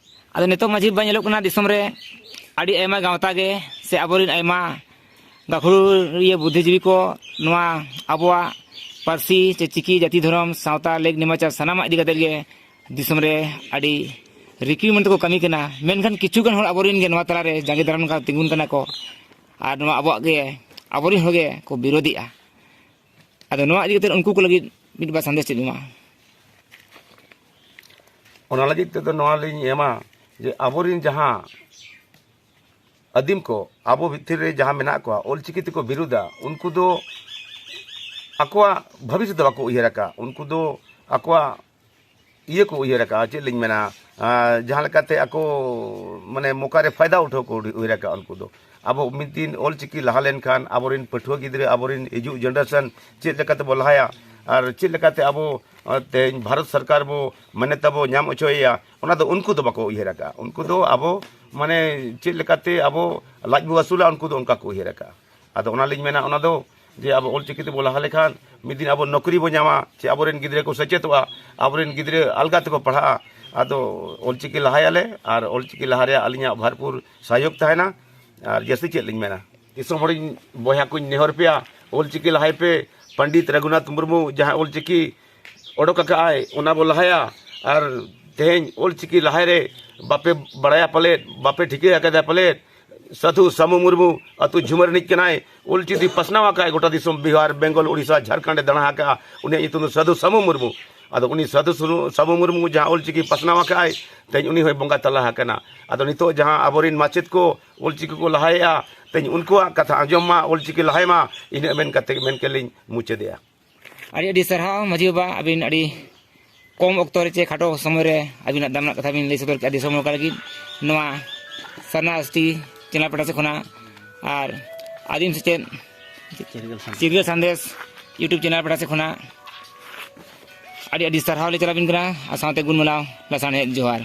ᱟᱫᱚ ᱱᱤᱛᱚᱜ ᱢᱟᱹᱡᱷᱤ ᱵᱟᱵᱟ ᱧᱮᱞᱚᱜ ᱠᱟᱱᱟ ᱫᱤᱥᱚᱢ ᱨᱮ ᱟᱹᱰᱤ ᱟᱭᱢᱟ ᱜᱟᱶᱛᱟ ᱜᱮ ᱥᱮ ᱟᱵᱚᱨᱮᱱ ᱟᱭᱢᱟ ᱜᱟᱹᱠᱷᱩᱲᱤᱭᱟᱹ ᱵᱩᱫᱽᱫᱷᱤᱡᱤᱵᱤ ᱠᱚ ᱱᱚᱣᱟ ᱟᱵᱚᱣᱟᱜ ᱯᱟᱹᱨᱥᱤ ᱥᱮ ᱪᱤᱠᱤ, ᱡᱟᱹᱛᱤ, ᱫᱷᱚᱨᱚᱢ, ᱥᱟᱶᱛᱟ, ᱞᱮᱠ, ᱱᱮᱢᱟᱪᱟᱨ ᱥᱟᱱᱟᱢᱟᱜ ᱤᱫᱤ ᱠᱟᱛᱮᱫ ᱜᱮ ᱫᱤᱥᱚᱢ ᱨᱮ ᱟᱹᱰᱤ ᱨᱤᱠᱤᱲ ᱢᱮᱱᱛᱮ ᱠᱚ ᱠᱟᱹᱢᱤ ᱠᱟᱱᱟ᱾ ᱢᱮᱱᱠᱷᱟᱱ ᱠᱤᱪᱷᱩ ᱜᱟᱱ ᱦᱚᱲ ᱟᱵᱚᱨᱮᱱ ᱜᱮ ᱱᱚᱣᱟ ᱛᱟᱞᱟᱨᱮ ᱡᱟᱸᱜᱮ ᱫᱟᱨᱟᱢ ᱞᱮᱠᱟ ᱛᱤᱸᱜᱩᱱ ᱠᱟᱱᱟ ᱠᱚ ᱟᱨ ᱱᱚᱣᱟ ᱟᱵᱚᱣᱟᱜ ᱜᱮ, ᱟᱵᱚᱨᱮᱱ ᱦᱚᱲ ᱜᱮ ᱠᱚ ᱵᱤᱨᱳᱫᱮᱜᱼᱟ᱾ ᱟᱫᱚ ᱱᱚᱣᱟ ᱤᱫᱤ ᱠᱟᱛᱮᱫ ᱩᱱᱠᱩ ᱠᱚ ᱞᱟᱹᱜᱤᱫ ᱢᱤᱫ ᱵᱟᱨ ᱥᱟᱸᱫᱮᱥ ᱪᱮᱫ ᱮᱢᱟ? ᱚᱱᱟ ᱞᱟᱹᱜᱤᱫ ᱛᱮᱫᱚ ᱱᱚᱣᱟ ᱞᱤᱧ ᱮᱢᱟ ᱡᱮ ᱟᱵᱚᱨᱮᱱ ᱡᱟᱦᱟᱸ ᱟᱹᱫᱤᱢ ᱠᱚ ᱟᱵᱚ ᱵᱷᱤᱛᱤᱨ ᱨᱮ ᱡᱟᱦᱟᱸ ᱢᱮᱱᱟᱜ ᱠᱚᱣᱟ, ᱚᱞᱪᱤᱠᱤ ᱛᱮᱠᱚ ᱵᱤᱨᱩᱫᱟ, ᱩᱱᱠᱩ ᱫᱚ ᱟᱠᱚᱣᱟᱜ ᱵᱷᱚᱵᱤᱥᱥᱚᱛ ᱫᱚ ᱵᱟᱠᱚ ᱩᱭᱦᱟᱹᱨ ᱟᱠᱟᱫᱼᱟ᱾ ᱩᱱᱠᱩ ᱫᱚ ᱟᱠᱚᱣᱟᱜ ᱤᱭᱟᱹ ᱠᱚ ᱩᱭᱦᱟᱹᱨ ᱟᱠᱟᱫᱼᱟ, ᱪᱮᱫ ᱞᱤᱧ ᱢᱮᱱᱟ, ᱟᱨ ᱡᱟᱦᱟᱸ ᱞᱮᱠᱟᱛᱮ ᱟᱠᱚ ᱢᱟᱱᱮ ᱢᱚᱠᱟ ᱨᱮ ᱯᱷᱟᱭᱫᱟ ᱩᱴᱷᱟᱹᱣ ᱠᱚ ᱩᱭᱦᱟᱹᱨ ᱟᱠᱟᱫᱼᱟ᱾ ᱩᱱᱠᱩ ᱫᱚ ᱟᱵᱚ ᱢᱤᱫ ᱫᱤᱱ ᱚᱞᱪᱤᱠᱤ ᱞᱟᱦᱟ ᱞᱮᱱᱠᱷᱟᱱ ᱟᱵᱚᱨᱮᱱ ᱯᱟᱹᱴᱷᱩᱣᱟᱹ ᱜᱤᱫᱽᱨᱟᱹ, ᱟᱵᱚᱨᱮᱱ ᱦᱤᱡᱩᱜ ᱡᱮᱱᱟᱨᱮᱥᱚᱱ ᱪᱮᱫ ᱞᱮᱠᱟᱛᱮ ᱵᱚ ᱞᱟᱦᱟᱭᱟ ᱟᱨ ᱪᱮᱫ ᱞᱮᱠᱟᱛᱮ ᱟᱵᱚ, ᱟᱨ ᱛᱮᱦᱮᱧ ᱵᱷᱟᱨᱚᱛ ᱥᱚᱨᱠᱟᱨ ᱵᱚ ᱢᱟᱱᱭᱚᱛᱟ ᱵᱚ ᱧᱟᱢ ᱦᱚᱪᱚᱭᱮᱭᱟ, ᱚᱱᱟ ᱫᱚ ᱩᱱᱠᱩ ᱫᱚ ᱵᱟᱠᱚ ᱩᱭᱦᱟᱹᱨ ᱟᱠᱟᱫᱼᱟ᱾ ᱩᱱᱠᱩ ᱫᱚ ᱟᱵᱚ ᱢᱟᱱᱮ ᱪᱮᱫ ᱞᱮᱠᱟᱛᱮ ᱟᱵᱚ ᱞᱟᱡ ᱵᱚ ᱟᱹᱥᱩᱞᱟ, ᱩᱱᱠᱩ ᱫᱚ ᱚᱱᱠᱟ ᱠᱚ ᱩᱭᱦᱟᱹᱨ ᱟᱠᱟᱫᱼᱟ᱾ ᱟᱫᱚ ᱚᱱᱟᱞᱤᱧ ᱢᱮᱱᱟ, ᱚᱱᱟ ᱫᱚ ᱡᱮ ᱟᱵᱚ ᱚᱞᱪᱤᱠᱤ ᱛᱮᱵᱚ ᱞᱟᱦᱟ ᱞᱮᱠᱷᱟᱱ ᱢᱤᱫ ᱫᱤᱱ ᱟᱵᱚ ᱱᱚᱠᱨᱤ ᱵᱚ ᱧᱟᱢᱟ, ᱪᱮ ᱟᱵᱚᱨᱮᱱ ᱜᱤᱫᱽᱨᱟᱹ ᱠᱚ ᱥᱮᱪᱮᱫᱚᱜᱼᱟ, ᱟᱵᱚᱨᱮᱱ ᱜᱤᱫᱽᱨᱟᱹ ᱟᱞᱜᱟ ᱛᱮᱠᱚ ᱯᱟᱲᱦᱟᱜᱼᱟ᱾ ᱟᱫᱚ ᱚᱞᱪᱤᱠᱤ ᱞᱟᱦᱟᱭᱟᱞᱮ ᱟᱨ ᱚᱞᱪᱤᱠᱤ ᱞᱟᱦᱟ ᱨᱮᱭᱟᱜ ᱟᱹᱞᱤᱧᱟᱜ ᱵᱷᱟᱨᱯᱩᱨ ᱥᱚᱦᱚᱭᱳᱜᱽ ᱛᱟᱦᱮᱱᱟ ᱟᱨ ᱡᱟᱹᱥᱛᱤ ᱪᱮᱫ ᱞᱤᱧ ᱢᱮᱱᱟ᱾ ᱫᱤᱥᱚᱢ ᱦᱚᱲᱤᱧ ᱵᱚᱭᱦᱟ ᱠᱚᱧ ᱱᱮᱦᱚᱨ ᱯᱮᱭᱟ, ᱚᱞᱪᱤᱠᱤ ᱞᱟᱦᱟᱭ ᱯᱮ᱾ ᱯᱚᱱᱰᱤᱛ ᱨᱚᱜᱷᱩᱱᱟᱛᱷ ᱢᱩᱨᱢᱩ ᱡᱟᱦᱟᱸ ᱚᱞᱪᱤᱠᱤ ᱚᱰᱚᱠ ᱟᱠᱟᱫ ᱟᱭ, ᱚᱱᱟ ᱵᱚ ᱞᱟᱦᱟᱭᱟ᱾ ᱟᱨ ᱛᱮᱦᱮᱧ ᱚᱞᱪᱤᱠᱤ ᱞᱟᱦᱟᱭ ᱨᱮ ᱵᱟᱯᱮ ᱵᱟᱲᱟᱭᱟ ᱯᱟᱞᱮᱫ, ᱵᱟᱯᱮ ᱴᱷᱤᱠᱟᱹ ᱟᱠᱟᱫᱟ ᱯᱟᱞᱮᱫ, ᱥᱟᱹᱫᱷᱩ ᱥᱟᱢᱩ ᱢᱩᱨᱢᱩ ᱟᱹᱛᱩ ᱡᱷᱩᱢᱟᱹ ᱨᱤᱱᱤᱡ ᱠᱟᱱᱟᱭ᱾ ᱚᱞᱪᱤᱠᱤ ᱯᱟᱥᱱᱟᱣ ᱟᱠᱟᱫ ᱟᱭ ᱜᱚᱴᱟ ᱫᱤᱥᱚᱢ, ᱵᱤᱦᱟᱨ, ᱵᱮᱝᱜᱚᱞ, ᱩᱲᱤᱥᱥᱟ, ᱡᱷᱟᱲᱠᱷᱚᱸᱰ ᱮ ᱫᱟᱬᱟ ᱟᱠᱟᱫᱼᱟ᱾ ᱩᱱᱤᱭᱟᱜ ᱧᱩᱛᱩᱢ ᱫᱚ ᱥᱟᱹᱫᱷᱩ ᱥᱟᱢᱩ ᱢᱩᱨᱢᱩ᱾ ᱟᱫᱚ ᱩᱱᱤ ᱥᱟᱹᱫᱷᱩ ᱥᱩᱨᱩ-, ᱥᱟᱢᱩ ᱢᱩᱨᱢᱩ ᱡᱟᱦᱟᱸ ᱚᱞᱪᱤᱠᱤ ᱯᱟᱥᱱᱟᱣ ᱟᱠᱟᱫ ᱟᱭ, ᱛᱮᱦᱮᱧ ᱩᱱᱤ ᱦᱚᱸᱭ ᱵᱚᱸᱜᱟ ᱛᱟᱞᱟ ᱟᱠᱟᱱᱟ᱾ ᱟᱫᱚ ᱱᱤᱛᱚᱜ ᱡᱟᱦᱟᱸ ᱟᱵᱚᱨᱮᱱ ᱢᱟᱪᱮᱫ ᱠᱚ ᱚᱞᱪᱤᱠᱤ ᱠᱚ ᱞᱟᱦᱟᱭᱮᱫᱼᱟ, ᱛᱮᱦᱮᱧ ᱩᱱᱠᱩᱣᱟᱜ ᱠᱟᱛᱷᱟ ᱟᱸᱡᱚᱢ ᱢᱟ, ᱚᱞᱪᱤᱠᱤ ᱞᱟᱦᱟᱭ ᱢᱟ, ᱤᱱᱟᱹᱜ ᱢᱮᱱ ᱠᱟᱛᱮ, ᱢᱮᱱ ᱠᱮᱫ ᱞᱤᱧ ᱢᱩᱪᱟᱹᱫᱮᱜᱼᱟ᱾ ᱟᱹᱰᱤ ᱟᱹᱰᱤ ᱥᱟᱨᱦᱟᱣ ᱢᱟᱹᱡᱷᱤ ᱵᱟᱵᱟ, ᱟᱹᱵᱤᱱ ᱟᱹᱰᱤ ᱠᱚᱢ ᱚᱠᱛᱚ ᱨᱮ ᱪᱮ ᱠᱷᱟᱴᱚ ᱥᱚᱢᱚᱭ ᱨᱮ ᱟᱹᱵᱤᱱᱟᱜ ᱫᱟᱢᱟᱱᱟᱜ ᱠᱟᱛᱷᱟ ᱵᱤᱱ ᱞᱟᱹᱭ ᱥᱚᱫᱚᱨ ᱠᱮᱫᱟ ᱫᱤᱥᱚᱢ ᱦᱚᱲ ᱠᱚ ᱞᱟᱹᱜᱤᱫ᱾ ᱱᱚᱣᱟ ᱥᱟᱨᱱᱟ ᱮᱥ ᱴᱤ ᱪᱮᱱᱮᱞ ᱯᱟᱦᱴᱟ ᱥᱮᱫ ᱠᱷᱚᱱᱟᱜ ᱟᱨ ᱟᱹᱫᱤᱢ ᱥᱮᱪᱮᱫ ᱪᱤᱨᱜᱟᱹᱞ ᱥᱟᱸᱫᱮᱥ᱾ ᱪᱤᱨᱜᱟᱹᱞ ᱥᱟᱸᱫᱮᱥ YouTube ᱪᱮᱱᱮᱞ ᱯᱟᱦᱴᱟ ᱥᱮᱫ ᱠᱷᱚᱱᱟᱜ ᱟᱹᱰᱤ ᱟᱹᱰᱤ ᱥᱟᱨᱦᱟᱣ ᱞᱮ ᱪᱟᱞᱟᱵᱤᱱ ᱠᱟᱱᱟ ᱟᱨ ᱥᱟᱶᱛᱮ ᱜᱩᱱ ᱢᱟᱱᱟᱣ ᱞᱟᱥᱟᱲᱦᱮᱫ ᱡᱚᱦᱟᱨ᱾